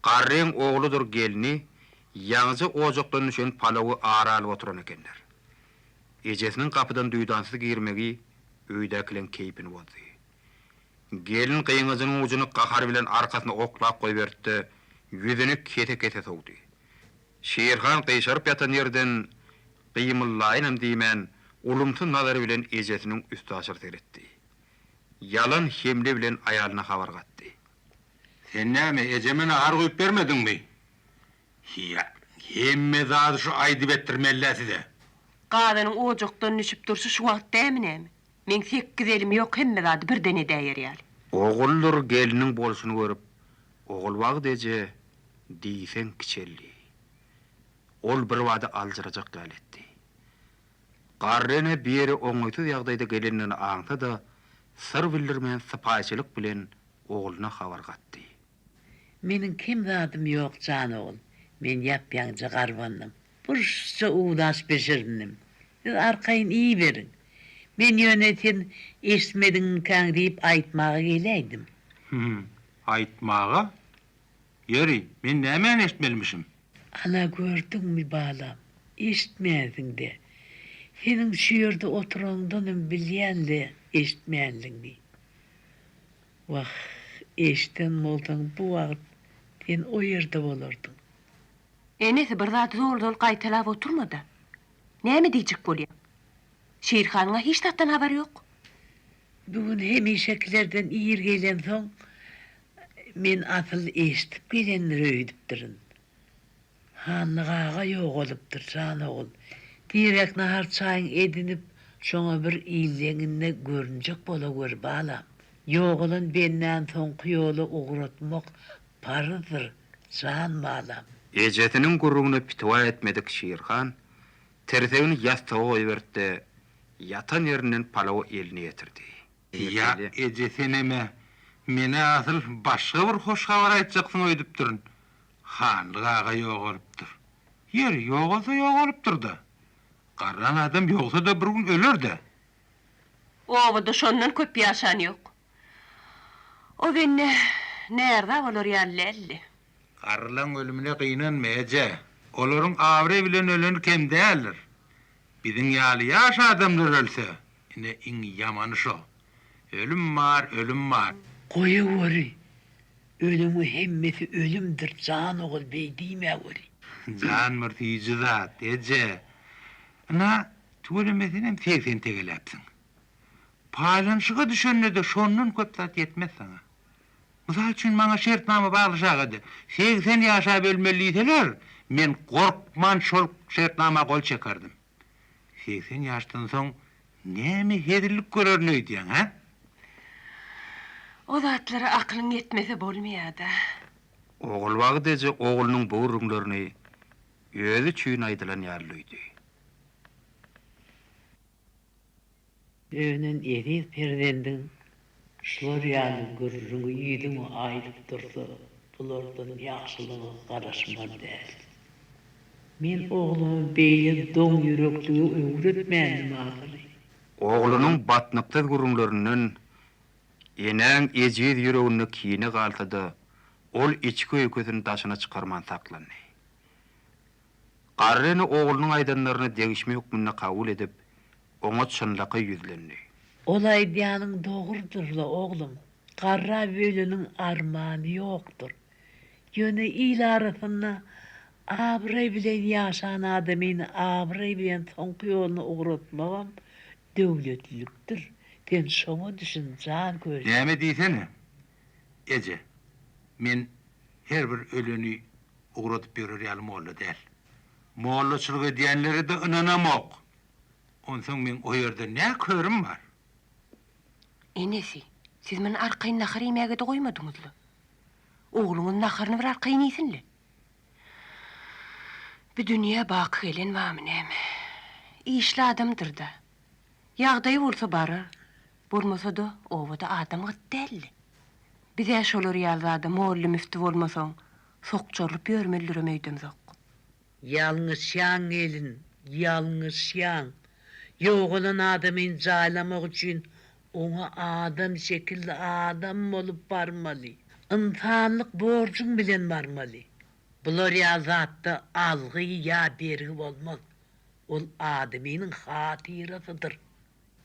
Garryň ogludyr gelni ýaňyja ojakdan düşen palawy ara alyp oturan ekenler. Ejesiniň gapydan duýdansyz girmegi öýdäkileň keýpini bozdy. Gelin gyňajynyň ujuny gahar bilen arkasyna oklap goýberdi-de, ýüzüni kese-kese sowdy. Şirhan gyşaryp ýatan ýerden gymyldaýynam diýmän, ulumsy nazary bilen ejesiniň üstaşyr seretdi. Ýalan hemle bilen aýalyna habar gatdy. Sen näme, ejeme nahar guýup bermediňmi? Hiý, hemme zady şu aýdyp etdirmeli-dä size. Gazanyň ojakdan düşüp durşy şu wagt dämi näme? Meň sekiz elim ýok hemme zady birden edäýer ýaly. Oguldyr gelniň bolşuny görüp, Ogulbagt eje diýseň kiçeldi. Ol birbada aljyrajak ýaly etdi. Garry ene bu ýere oňaýsyz ýagdaýda gelendigini aňsa-da, syr bildirmän sypaýyçylyk bilen ogluna habar gatdy. Meniň kem zadym ýok, jan ogul. Men ýap-ýaňyja garbandym. Burçça uwlaş bişirdim. Siz arkaýyn iýiberiň. Men ýöne sen eşitmediňmikäň diýip aýtmaga geläýdim. Hüm, aýtmaga? Ýeri, men nämäni eşitmelimişim? Ana gördüňmi, balam, eşitmänsiň-dä. Seniň şu ýerde oturanyňdanam bilýän-le eşitmänligiňi. Wah, eşiden bolsaň bu wagt sen o ýerde bolardyň. Enesi bir zady zol-zol gaýtalap oturma-da. Näme diýjek bolýaň? Şirhanyň-a hiç zatdan habary ýok. Bu gün hemişekilerden ir gelensoň, men asyl eşidip gelendir öýdüpdirin. Hanlyk aga ýogalypdyr, jan ogul. Tizräk nahar-çaýyň edinip, şoňa bir illeňinde görünjek bolaweri, balam. Ýogalan bendäni soňky ýola ugratmak parzdyr, jan balam. Ejesiniň gürrüňine pitiwa etmedik Şirhan tirsegini ýassyga goýberdi-de, ýatan ýerinden palawa elini ýetirdi. Ýa, eje senem-ä, men-ä asyl başga bir hoş habar aýtjaksyň öýdüpdirin. Hanlyk aga ýogalypdyr. Ýeri, ýogalsa ýogalypdyr-da. Garran adam ýogsa-da bir gün öler-dä. Obada şondan köp ýaşan ýok. O bende närza bolar ýaly däldi. Garrylaň ölümine gynanma, eje. Olaryň abraý bilen öleni kem däldir. Biziň ýaly ýaş adamlar ölse, ine, iň ýamany şo. Ölüm bar, ölüm bar. Goýaweri, ölümiň hemmesi ölümdir, jan ogul, beý diýmäweri. Jan bir süýji zat, eje. Ynha, tüweleme senem 80 tegeläpsiň. Paýlanyşyga düşende-de şondan köp zat ýetmez saňa. Mysal üçin, maňa şertnama baglaşaga-da, 80 ýaşap ölmeli diýseler, men gorkman şol şertnama gol çekerdim. 80 ýaşdan soň näme hezillik görerin öýdýäň, hä? O zatlara akylyň ýetmese bolmaýar-da. Ogulbagt eje oglunyň bu gürrüňlerini özi üçin aýdylan ýaly duýdy. Önen eziz perzendiň şular ýaly gürrüňi ýüzüňe aýdyp dursa, bulardan ýagşylyga garaşmaly däl. Men oglumy beýle doň ýüreklige öwretmändim ahyry. Oglunyň batnyksyz gürrüňlerinden enäň ejiz ýüreginde kine galsa-da, ol içki öýkesini daşyna çykarman saklandy. Garry ene oglunyň aýdanlaryny degişme hökmünde kabul edip, oňa çynlakaý ýüzlendi. Ol aýdýanyň dogrudyr-la, oglum. Garrap öleniň armany ýokdur. Ýöne il arasynda abraý bilen ýaşan adamyny abraý bilen soňky ýoluna ugratmagam döwletlilikdir. Sen şoňa düşün, jan köşek. Näme diýsene, eje. Men her bir öleni ugradyp ýörer ýaly molla däl. Mollaçylyk edýänlere-de ynanamok. Onsoň meň o ýerde nä körüm bar? Enesi, siz muny arkaýyn nahar iýmäge-de goýmadyňyz-la. Ogluňyz naharyny bir arkaýyn iýsin-le. Bi dünýä baky gelen barmy näme? Işli adamdyr-da. Ýagdaýy bolsa barar, bolmasa-da obada adam gyt däl-le. Biz-ä şolar ýaly zada molla-müfti bolmasaň, sokjarylyp ýörmelidirem öýdemzok. Ýalňyşýaň gelin, ýalňyşýaň. Ýogalan adamyny jaýlamak üçin oňa adam şekilli adam bolup barmaly. Ynsanlyk borjuň bilen barmaly. Bular ýaly zatda algy ýa bergi bolmaz. Ol adamynyň hatyrasydyr.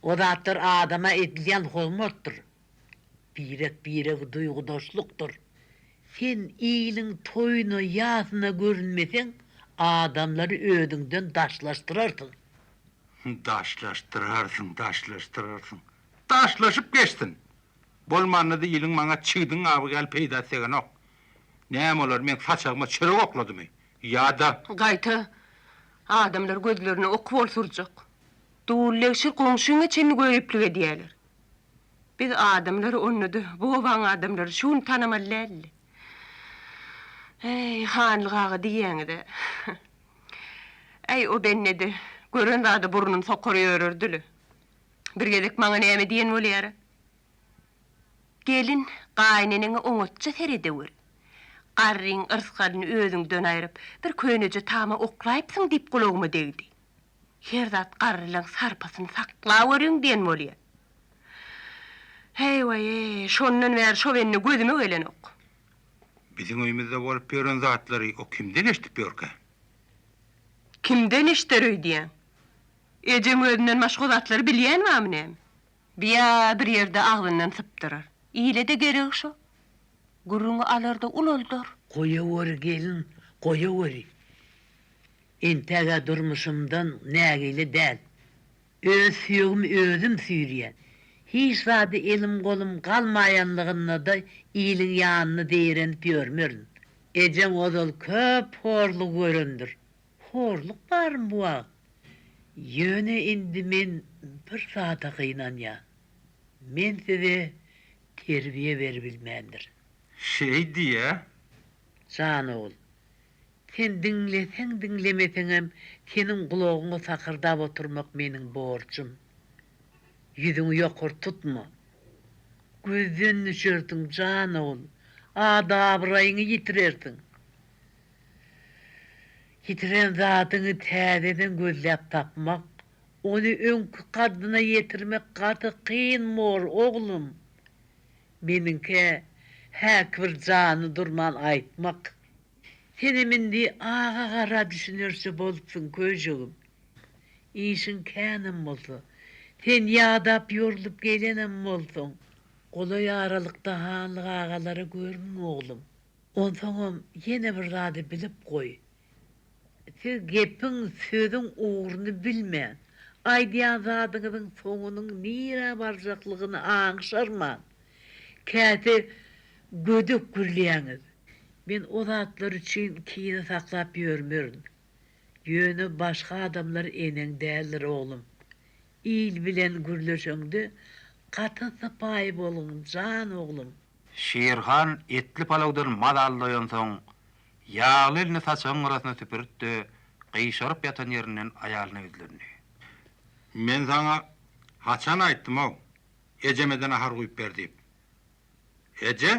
O zatlar adama edilýän hormatdyr. Birek-birege duýgudaşlykdyr. Sen iliň toýuna, ýasyna görünmeseň, adamlary özüňden daşlaşdyrarsyň. Daşlaşdyrarsyň, daşlaşdyrarsyň. Daşlaşyp geçsin! Bolmanda-da iliň maňa çigdiň gabygy ýaly peýdasy degenok. Näme olar meň saçagyma çörek okladymy? Ýa-da. Gaýta, adamlar gözlerine ok bolsa urjak. Dullegşir goňşyňa çenli göriplik edýäler. Biz adamlary onda-da bu obaň adamlary şu gün tanamaly däldi. Äý, Hanlyk aga diýýäňiz-ä. Äý, o bende-de. Gören zada burnuny sokar ýörerdi-le. Bir gezek maňa näme diýen bolýar-a? Gelin, gaýyneneňe oňatja seredeweri. Garryň yrsgalyny özüňden aýryp, bir köneje tama oklaýypsyň diýip gulagyma degdi. Her zat garrylaň sarpasyny saklaweriň diýen bolýa. Heý-weý-eý, şondan bäri şo bende gözüme gelenok. Biziň öýümizde bolup ýören zatlary o kimden eşidip ýörkä? Kimden eşider öýdýäň? Ejeň özünden başga o zatlary bilýän barmy näme? Biýa bir ýerde agzyndan sypdyrar. Ile-de geregi şo. Gürrüňi alar-da ulaldar. Goýaweri gelin, goýaweri. Entäg-ä durmuşymdan nägile däl. Öz süýegimi özüm süýrýän. Hiç zady elim-golum galmaýanlygynda-da iliň ýanynda zeýrenip ýörmerin. Ejeň ozal köp horluk görendir. Horluk barmy bu wagt? Ýöne indi men bir zada gynanýan. Men size terbiýe beribilmändirin. Şeý diý-ä. Jan ogul, sen diňleseň-diňlemeseňem seniň gulagyňa sakyrdap oturmak meniň borjum. Ýüzüňi ýokary tutma. Gözden düşersiň, jan ogul, at-abraýyňy ýitirersiň. Ýitiren zadyňy täzeden gözläp tapmak, ony öňki kaddyna ýetirmek gaty kyn bor, oglum. Meniňkä häki bir jany durman aýtmak. Senem indi aga-gara düşünerçe bolupsyň, köýjegim. Işiň känem bolsa, sen ýadap-ýorlup gelenem bolsaň, golaý aralykda Hanlyk agalara görüň, oglum. Onsoňam ýene bir zady bilip goý. Siz gepiň, sözüň ugruny bilmän, aýdýan zadyňyzyň soňunyň nirä barjaklygyny aňşarman, käte gödek gürleýäňiz. Men o zatlar üçin kine saklap ýörmerin. Ýöne başga adamlar eneň däldir, oglum. Il bilen gürleşeňde gaty sypaýy bolgun, jan oglum. Şirhan etli palawdan mazaly doýansoň, ýagly elini saçagyň gyrasyna süpürdi-de, gyşaryp ýatan ýerinden aýalyna ýüzlendi. Men saňa haçan aýtdym-ow, ejeme-de nahar guýup ber diýip. Eje,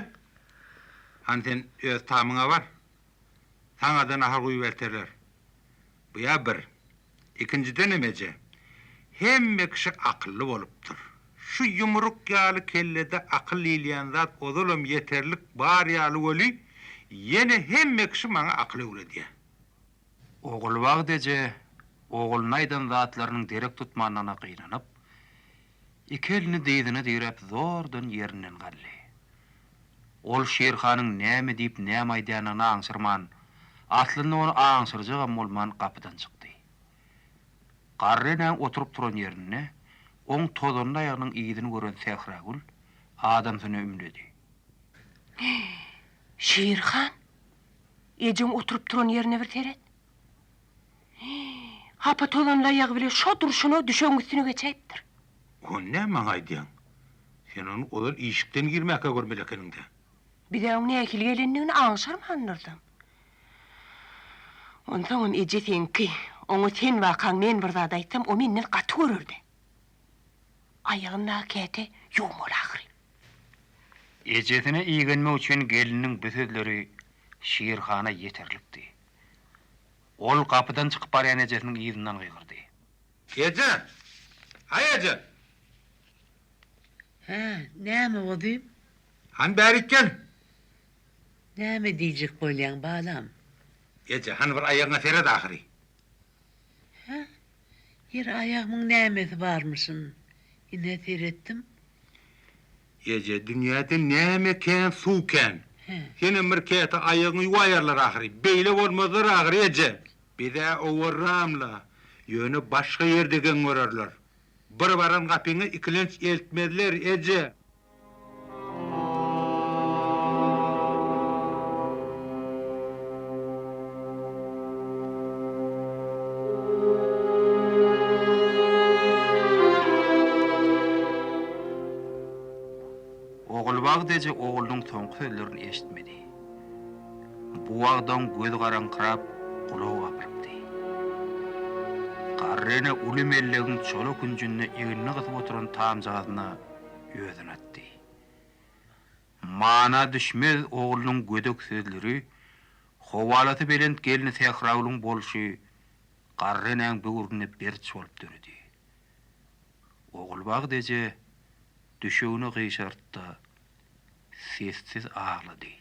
hany sen öz tamyňa bar. Saňa-da nahar guýup elterler. Bu-ýa bir. Ikinjidenem eje, hemme kişi akylly bolupdyr. Şu ýumruk ýaly kellede akyl diýilýän zat ozalam ýeterlik bar ýaly weli, ýene hemme kişi maňa akyl öwredýär. Ogulbagt eje ogluny aýdan zatlarynyň derek tutmandygyna gynanyp, iki elini dyzyna diräp zordan ýerinden galdy. Ol Şirhanyň näme diýip, näme aýdýanyny aňşyrman, aslynda ony aňşyrjagam bolman gapydan çykdy. Garry enäň oturyp-turan ýerinde oň tozanly aýagynyň yzyny gören Sähragül adamsyna ümledi. Şirhan, ejeň oturyp-turan ýerine bir seret. Hapa tozanly aýagy bile şo durşuna düşegiň üstüne geçäýipdir. Ony näme maňa aýdýaň? Sen ony ozal işikden girmäkä görmeli ekeniň-dä. Biz-ä oň nähili gelendigini aňşyrmandyrysam. Onsoňam eje seňki, oňa sen bakaň men bir zat aýtsam, o menden gaty görerdi. Aýagyny dagy käte ýuwmaly ahyry. Ejesine igenmek üçin gelniniň bu sözleri Şirhana ýeterlikdi. Ol gapydan çykyp barýan ejesiniň yzyndan gygyrdy. Eje! Haý, eje! Hä, näme bozym? Hany bärik gel! Näme diýjek bolýaň, balam? Eje, hany bir aýagyňa seret ahyry. Hä? Ýeri aýagymyň nämesi barmyşyn? Ine, seretdim. Eje, dünýäde näme kän, suw kän. Senem bir käte aýagyňy ýuwaýarlar ahyry. Beýle bolmazlar ahyry, eje. Biz-ä owarram-la, ýöne başga ýerde geň görerler. Bir baran gapyňa ikilenç eltmezler, eje. Ogulbagt eje oglunyň soňky sözlerini eşitmedi. Bu wagtam gözi garaňkyrap, gulagy gapylypdy. Garry. Garry ene uly mellegiň çola künjünde egnine gysyp oturan tamjagazyna özüni atdy. Mana düşmez oglunyň gödek sözleri, howalasy belent gelni Sähragülüň bolşy garry enäň böwründe berç bolup döredi. Ogulbagt eje düşegine gyşartdy-da, sessiz aglady.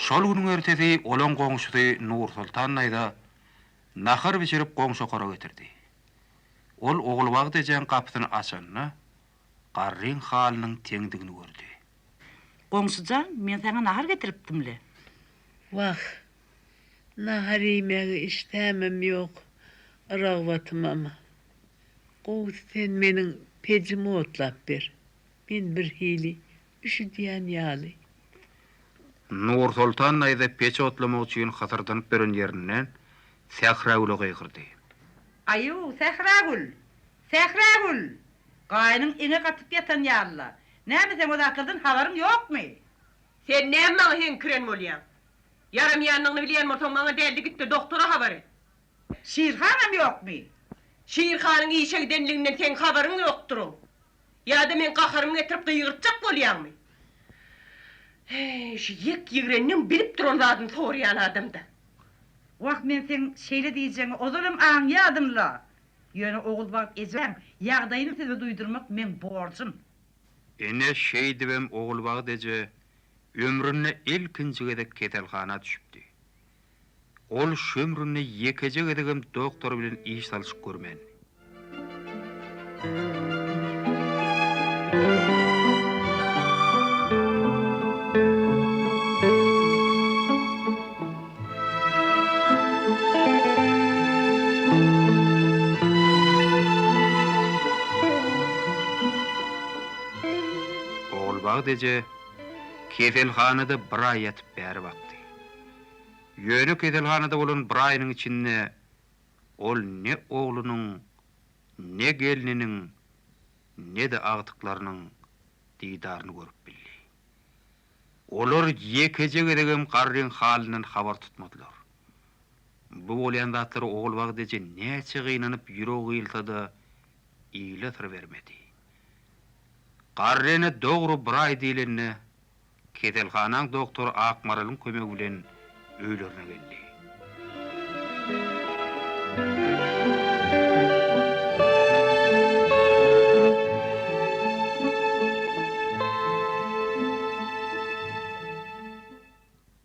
Şol günüň ertesi olaň goňşusy Nursoltan daýza nahar bişirip goňşokara getirdi. Ol Ogulbagt ejäň gapysyny açanda, garryň halynyň teňdigini gördi. Goňşy jan, men saňa nahar getiripdim-le. Wah, nahar iýmäge işdämem ýok, ragbatymam. Gowusy sen meniň pejimi otlap ber. Men birhili üşüdýän ýaly. Nursoltan daýza peç otlamak üçin hysyrdanyp ýören ýerinden Sähragüle gygyrdy. Aýu, Sähragül! Sähragül! Gaýnyň eňek atyp ýatan ýaly-la. Näme seň o zatlardan habaryň ýokmy? Sen näme maňa heňkiren bolýaň? Ýaramaýandygyny bilýän bolsaň maňa däl-de git-de dogtora habar et. Şirhanam ýokmy? Şirhanyň işe gidenliginden seň habaryň ýokdur-ow. Ýa-da meň gaharymy getirip gygyrtjak bolýaňmy? Heý, şu ýek ýigrendiň bilip duran zadyny soraýan adam-da. Wah, men seň şeýle diýjegiňi ozalam aňýadym-la. Ýöne Ogulbagt ejäň ýagdaýyny size duýdurmak meň borjum. Ine, şeýdibem Ogulbagt eje ömründe ilkinji gezek keselhana düşüpdi. Ol şu ömründe ýekeje gezegem doktor bilen iş salyşyp görmändi. Ogulbagt eje keselhanada bir aý ýatyp bäri bakdy. Ýöne keselhanada bolan bir aýynyň içinde ol ne oglunyň, ne gelniniň, ne-de agtyklarynyň didaryny görüp bildi. Olar ýekeje gezegem garryň halyndan habar tutmadylar. Bu bolýan zatlara Ogulbagt eje näçe gynanyp ýüregi gyýylsa-da, ile syr bermedi. Garry ene dogry bir aý diýlende, Keselhanaň doktory Akmaralyň kömegi bilen öýlerine geldi.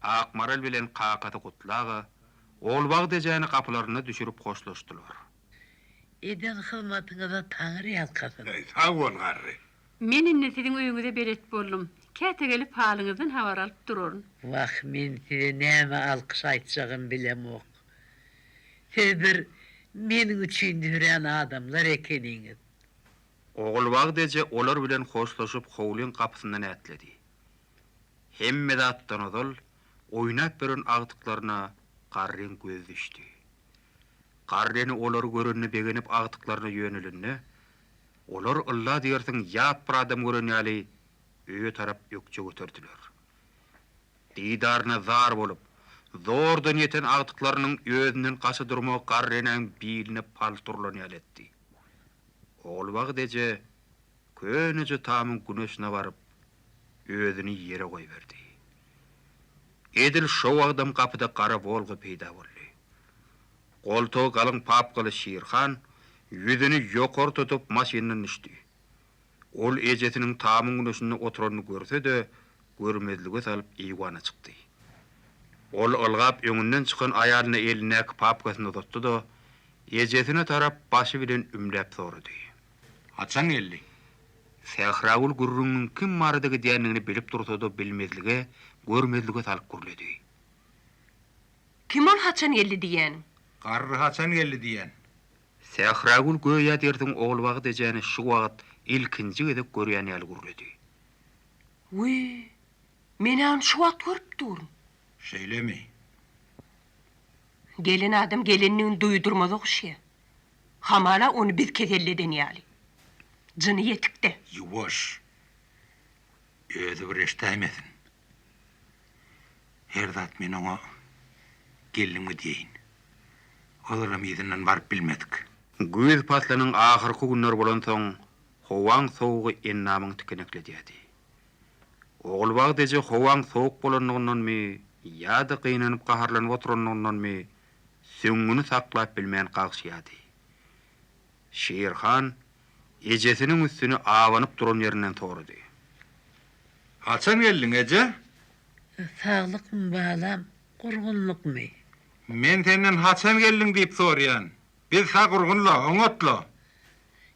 Akmaral bilen kakasy Gutly aga Ogulbagt ejäni gapylarynda düşürip hoşlaşdylar. Eden hyzmatyňyza Taňry ýalkasyn. Sag bol, garry. Men indi siziň öýüňize belet boldum. Käte gelip halyňyzdan habar alyp duraryn. Wah, men size näme alkyş aýtjagym bilemok. Siz bir meniň üçin dörän adamlar ekeniňiz. Ogulbagt eje olar bilen hoşlaşyp howlyň gapysyndan ätledi. Hemme zatdan ozal oýnap ýören agtyklaryna garryň gözi düşdi. Garry ene olary görenine begenip agtyklaryna ýönelende, Olar ylla diýersiň ýat bir adam gören ýaly öýe tarap ökje göterdiler. Didaryna zar bolup, zordan ýeten agtyklarynyň özünden gaça durmagy garry enäň biline palta urlan ýaly etdi. Ogulbagt eje köneje tamyň güneşine baryp, özüni ýere goýberdi. Edil şo wagtam gapyda gara Wolga peýda boldy. Goltugy galyň papkaly Şirhan ýüzüni ýokary tutup maşyndan düşdi. Ol ejesiniň tamyň güneşinde oturanyny görse-de, görmezlige salyp eýwana çykdy. Ol ylgap öňünden çykan aýalyna elindäki papkasyny uzatdy-da, ejesine tarap başy bilen ümläp sorady. Haçan geldi? Sähragül gürrüňiň kim barada gidýändigini bilip dursa-da bilmezlige, görmezlige salyp gürledi. Kim ol haçan geldi diýýäniň? Garry haçan geldi diýýän. Sähragül göýä derdiň Ogulbagt ejäni şu wagt ilkinji gezek görýän ýaly gürledi. Wiý, men-ä ony şu wagt görüp durun. Şeýlemi? Gelen adam gelendigini duýdurmaz ogşýa. Hamala ony biz keselleden ýaly. Jyny ýetik-dä. Ýuwaş. Özi bir eşdäýmesin. Her zat men oňa geldiňmi diýeýin. Olaram yzyndan baryp bilmedik. Güýz paslynyň ahyrky günleri bolansoň, howaň sowugy endamyňy tikenekledýärdi. Ogulbagt eje howaň sowuk bolandygyndanmy ýa-da gynanyp gaharlanyp oturandygyndanmy süňňüni saklap bilmän gagşaýardy. Şirhan ejesiniň üstüne abanyp duran ýerinden sorady. Haçan geldiň, eje? Saglykmy, balam, gurgunlykmy? Men senden haçan geldiň diýip soraýan. Biz-hä gurgun-la, oňat-la.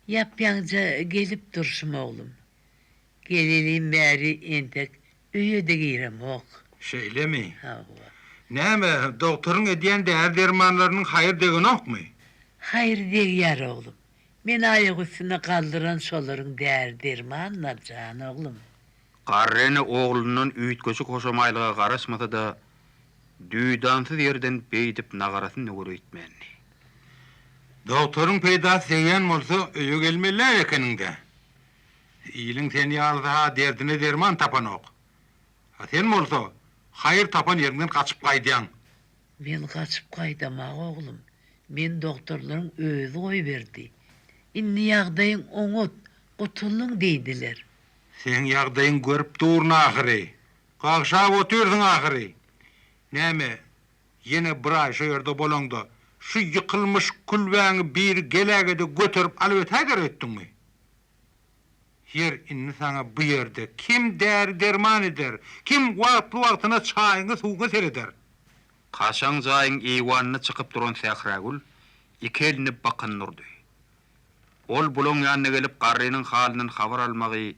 Ýap-ýaňyja gelip durşum, oglum. Gelelim bäri entek öýe-de giremok. Şeýlemi? Hawa. Näme, dogtoryň edýän däri-dermanlarynyň haýry degenokmy? Haýry degýär, oglum. Meni aýak üstüne galdyran şolaryň däri-dermanlary, jan oglum. Garry ene oglundan üýtgeşik hoşamaýlyga garaşmasa-da, düýdansyz ýerden beýdip nagarasyny nöwür öýtmändi. Dogtoryň peýdasy degýän bolsa, öýe gelmeli-ä ekeniň-dä. Iliň sen ýalysy-ha derdine derman tapanok. A sen bolsa, haýyr tapan ýeriňden gaçyp gaýdýaň. Men gaçyp gaýdamag, oglum. Meni dogtorlaryň özi goýberdi. Indi ýagdaýyň oňat, gutuldyň diýdiler. Seň ýagdaýyňy görüp durun ahyry. Gagşap otyrsyň ahyry. Näme, ýene bir aý şo ýerde bolaňda, şu ýykylmyş külbäňi biri geläge-de göterip alyp ötäýder öýtdüňmi? Ýer indi saňa bu ýerde kim däri-derman eder, kim wagtly-wagtyna çaýyňa-suwuňa sereder? Kaşaň jaýyň eýwanyna çykyp duran Sähragül iki elini bakyn durdy. Ol bulaň ýanyna gelip garrynyň halyndan habar almagy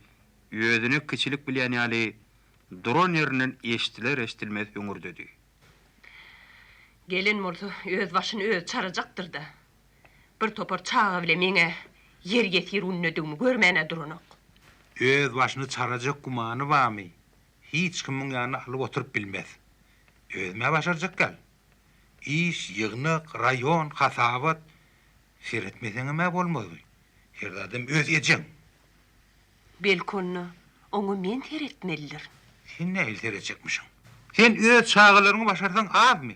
özüne kiçilik bilýän ýaly duran ýerinden eşdiler-eşdilmez hüňürdedi. Gelen bolsa öz başyny özi çarajakdyr-da. Bir topar çaga bile meň-ä ýer ýesir gündedigimi görmän-ä duranok. Öz başyny çarajak gümany barmy? Hiç kim muň ýanyna alyp oturyp bilmez. Özüm-ä başarjak däl. Iş, ýygnak, raýon, hasabat. Seretmeseňem-ä bolmaz. Her zadam öz ejeň. Belki onda oňa men seretmelidirin. Sen nähili seretjekmişiň? Sen öz çagalaryňy başarsaň azmy?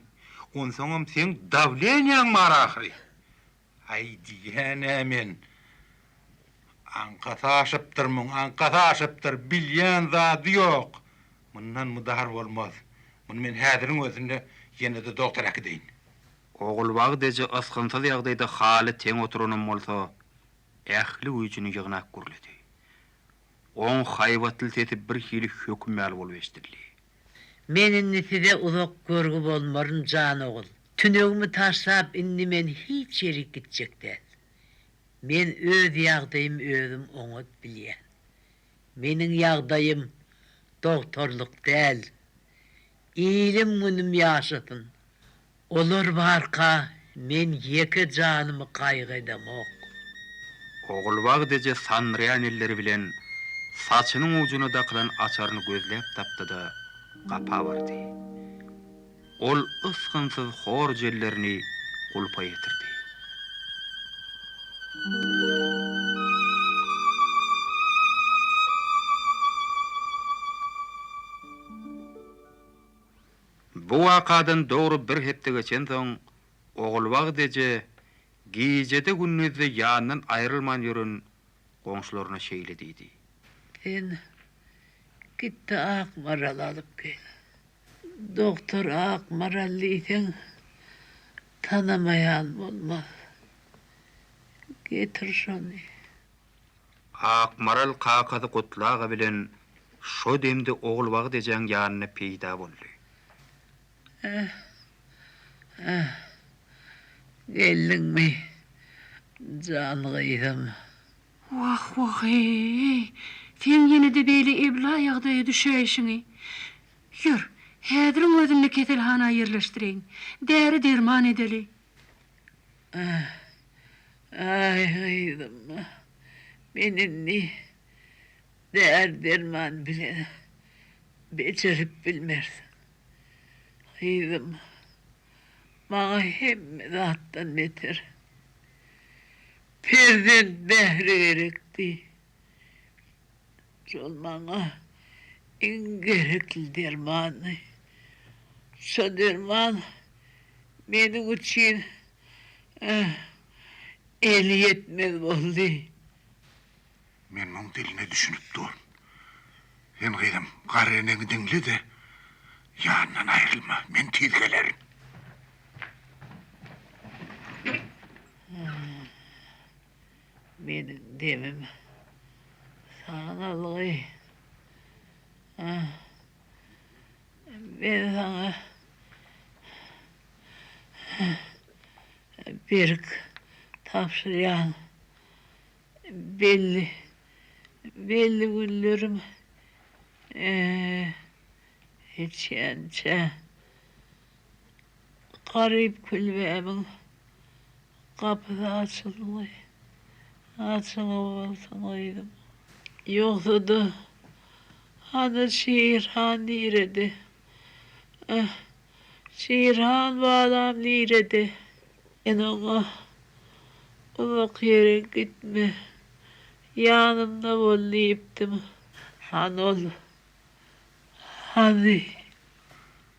Onsoňam seň dawleniýaň bar ahyry. Aý, diýýän-ä men. Aňkasy aşypdyr muň, aňkasy aşypdyr, bilýän zady ýok. Mundan mydar bolmaz. Muny men häziriň özünde ýene-de dogtora äkideýin. Ogulbagt eje ysgynsyz ýagdaýda haly teň oturanam bolsa, ähli güýjüni ýygnap gürledi. Oň haýbatly sesi birhili höküm ýaly bolup eşidildi. Men indi size uzak görgi bolmaryn, jan ogul. Tünegimi taşlap indi men hiç ýerik gitjek däl. Men öz ýagdaýymy özüm oňat bilýän. Meniň ýagdaýym dogtorlyk däl. Ilim-günüm ýaşasyn. Olar barka men ýeke janymy gaýgy edemok. Ogulbagt eje sandyraýan elleri bilen saçynyň ujuna dakylan açaryny gözläp tapdy-da, gapa bardy. Ol ysgynsyz hor jellerini gulpa ýetirdi. Bu wakadan dogry bir hepde geçensoň, Ogulbagt eje gijede-gündizde ýanyndan aýrylman ýören goňşularyna şeýle diýdi. Sen git-de Akmaraly alyp gel. Dogtor Akmaral diýseň, tanamaýan bolmaz. Getir şony. Akmaral kakasy Gutly aga bilen şo demde Ogulbagt ejäň ýanynda peýda boldy. Geldiňmi, jan gyzym? Wah, wah-eý, seň ýene-de beýle ebla ýagdaýa düşäýşiňi. Ýör, häziriň özünde keselhana ýerleşdireýin. Däri-derman edeli. Aý, gyzym, men indi däri-derman bilen bejerip bilmersiň. Gyzym, Maňa hemme zatdan beter perzent mähri gerekdi. Şol maňa iň gerekli dermandy. Şo derman meniň üçin elýetmez boldy. Men muň diline düşünip durun. Sen gyzym, garry eneňi diňle-de, ýanyndan aýrylma. Men tiz gelerin. Meniň demim sanalgy. Men saňa berk tabşyrýan. Belli, belli günlerim geçýänçä garyp külbämiň gapysy açylgy, açylgy bolsun gyzym. Ýogsa-da, hany Şirhan nirede? Şirhan balam nirede? Men oňa, Uzak ýere gitme, ýanymda bol diýipdim. Hany ol? Hany?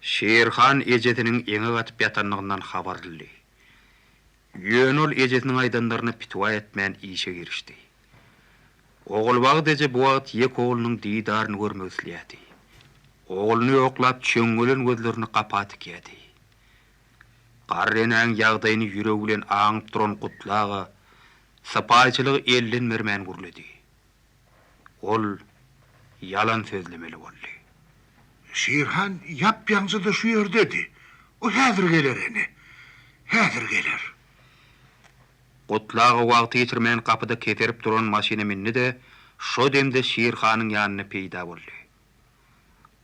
Şirhan ejesiniň eňek atyp ýatanlygyndan habarlydy. Ýöne ol ejesiniň aýdanlaryna pitiwa etmän işe girişdi. Ogulbagt eje bu wagt ýeke oglunyň didaryny görmek isleýärdi. Ogluny ýoklap çöňňelen gözlerini gapa tikýärdi. Garry enäň ýagdaýyny ýüregi bilen aňyp duran Gutly aga sypaýyçylygy elden bermän gürledi. Ol ýalan sözlemeli boldy. Şirhan ýap-ýaňja-da şu ýerdedi. O häzir geler ene. Häzir geler. Gutly aga wagty ýitirmän gapyda keserip duran maşyna mindi-de, şo demde Şirhanyň ýanynda peýda boldy.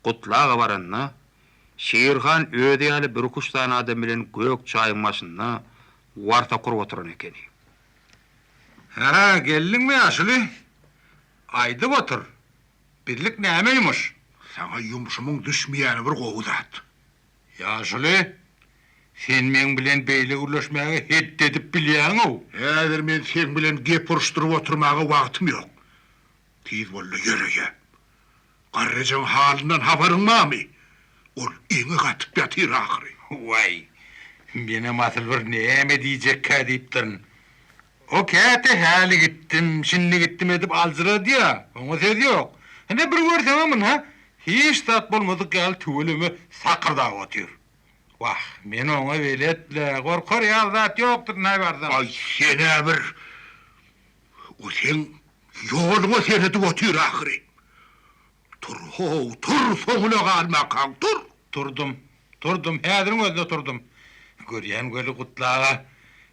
Gutly aga baranda, Şirhan özi ýaly birküç sany adam bilen gök çaýyň başynda warsa kurup oturan ekeni. Hä, geldiňmi ýaşuly? Aýdyp otur. Bizlik näme ýumuş? Saňa ýumşumyň düşmeýäni bir gowy zat. Ýaşuly, sen meň bilen beýle gürleşmäge hetdi edip bilýäň-ow. Häzir men seň bilen gep uruşdyryp oturmaga wagtym ýok. Tiz bol-da ýör öýe. Garryjaň halyndan habaryň barmy? Ol eňek atyp ýatyr ahyry. Waý, menem asyl bir näme diýjekkä diýipdirin. O käte häli gitdim, şindi gitdim edip aljyradýa, oňa söz ýok. Ine bir görseňem ynha, hiç zat bolmadyk ýaly tüweleme sakyrdap otyr. Wah, men oňa belet-le, gorkar ýaly zat ýokdur naý barsam. Aý, sen-ä bir, o seň Ýoluňa seredip otyr ahyry. Tur how, tur, soňuna galmakaň, tur! Turdum, turdum, häziriň özünde turdum. Görýän weli Gutly aga,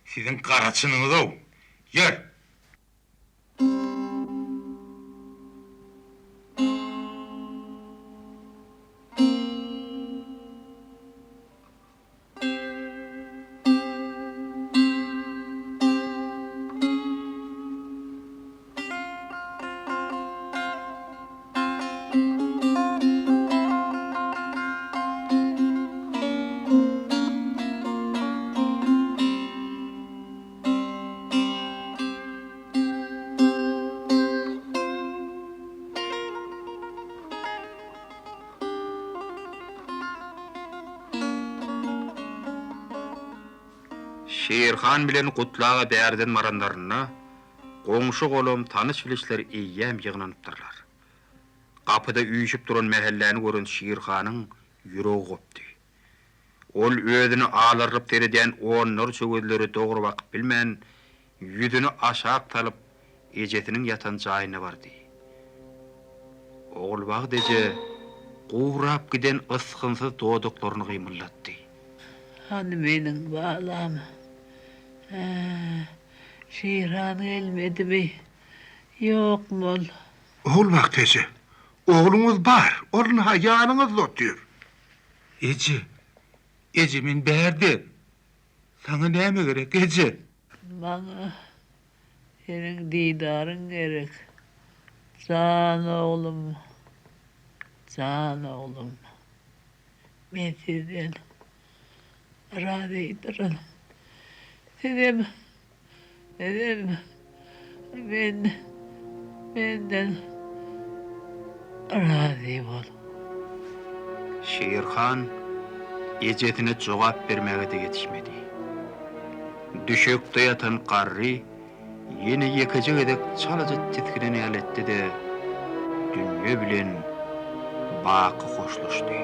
siziň gara çynyňyz-ow. Ýör! Şirhan bilen Gutly aga bärden baranlarynda, goňşy-golam, tanyş-bilişler eýýäm ýygnanypdyrlar. Gapyda üýşüp duran mähelläni gören Şirhanyň ýüregi gopdy. Ol özüne alarylyp seredýän onlarça gözlere dogry bakyp bilmän, ýüzüni aşak salyp, ejesiniň ýatan jaýyna bardy. Ogulbagt eje gurap giden ysgynsyz dodaklaryny gymyldatdy. Hany meniň balam? Hä, Şirhan gelmedimi? Ýokmy ol? Ogulbagt eje, ogluňyz bar, ol ynha ýanyňyzda otyr. Eje, eje men bärde. Saňa näme gerek, eje? Maňa seniň didaryň gerek, jan oglum, jan oglum. Men sizden. Razydyryn. Sizem, sizem men, menden razy boluň. Şirhan ejesine jogap bermäge-de ýetişmedi. Düşekde ýatan garry Ýene ýekeje gezek çalaja tisginen ýaly etdi-de, dünýe bilen baky hoşlaşdy.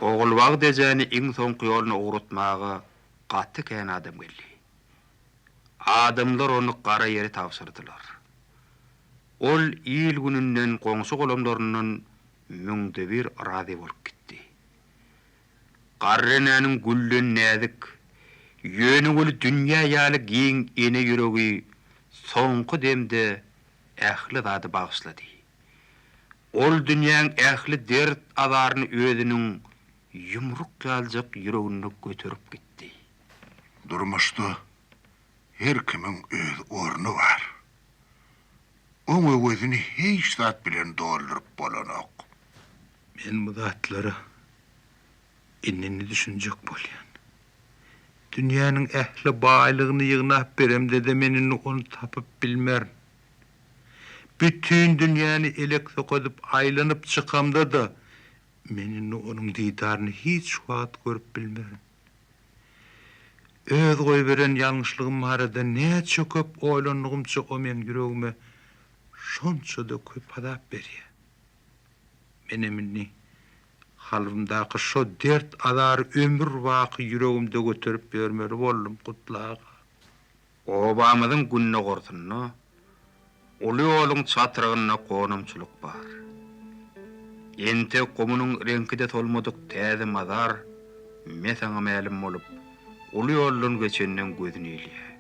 Ogulbagt ejäni iň soňky ýoluna ugratmaga gaty kän adam geldi. Adamlar ony gara ýere tabşyrdylar. Ol il-gününden, goňşy-golamlaryndan müňde bir razy bolup gitdi. Garry enäniň gülden näzik, ýöne weli dünýä ýaly giň ene ýüregi soňky demde ähli zady bagyşlady. Ol dünýäň ähli dert-azaryny özüniň ýumruk ýaljak ýüreginde göterip gitdi. Durmuşda her kimiň öz orny bar. Oň öwezini hiç zat bilen dolduryp bolanok. Men bu zatlara indi-indi düşünjek bolýan. Dünýäniň ähli baýlygyny ýygnap beremde-de men indi ony tapyp bilmerin. Bütin dünýäni elek-sok edip aýlanyp çykamda-da, men indi onuň didaryny hiç wagt görüp bilmerin. Öz goýberen ýalňyşlygym barada näçe köp oýlandygymça o meň ýüregime şonça-da köp azap berýär. Menem indi kalbymdaky şo dert-azary ömür-baky ýüregimde göterip ýörmeli boldum, Gutly aga. Obamyzyň gündogarsynda, uly ýoluň çatrygynda gonamçylyk bar. Entek gumunyň reňki-de solmadyk täze mazar mesaňa mälim bolup, uly ýoldan geçenden gözüne ilýär.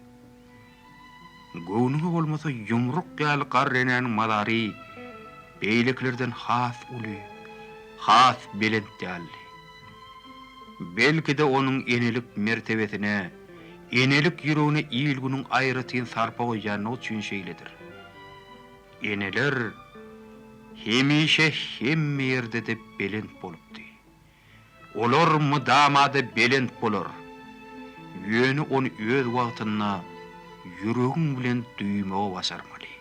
Göwnüňe bolmasa, ýumruk ýaly garry enäniň mazary beýlekilerden has uly, has belent ýalydy. Belki-de, onuň enelik mertebesine, enelik ýüregine il-günüň aýratyn sarpa goýýanlygy üçin şeýledir. Eneler hemişe hemme ýerde-de belent bolupdy. Olar mydama-da belent bolar. Ýöne ony öz wagtynda ýüregiň bilen duýmagy başarmaly.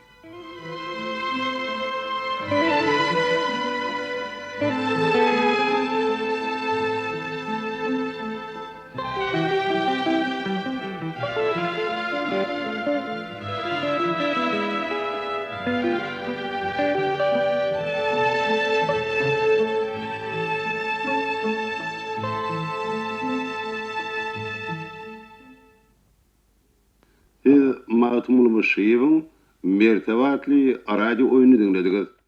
Siz Magtymguly Myşşyýewiň Mertebe atly radio oýnuny diňlediňiz.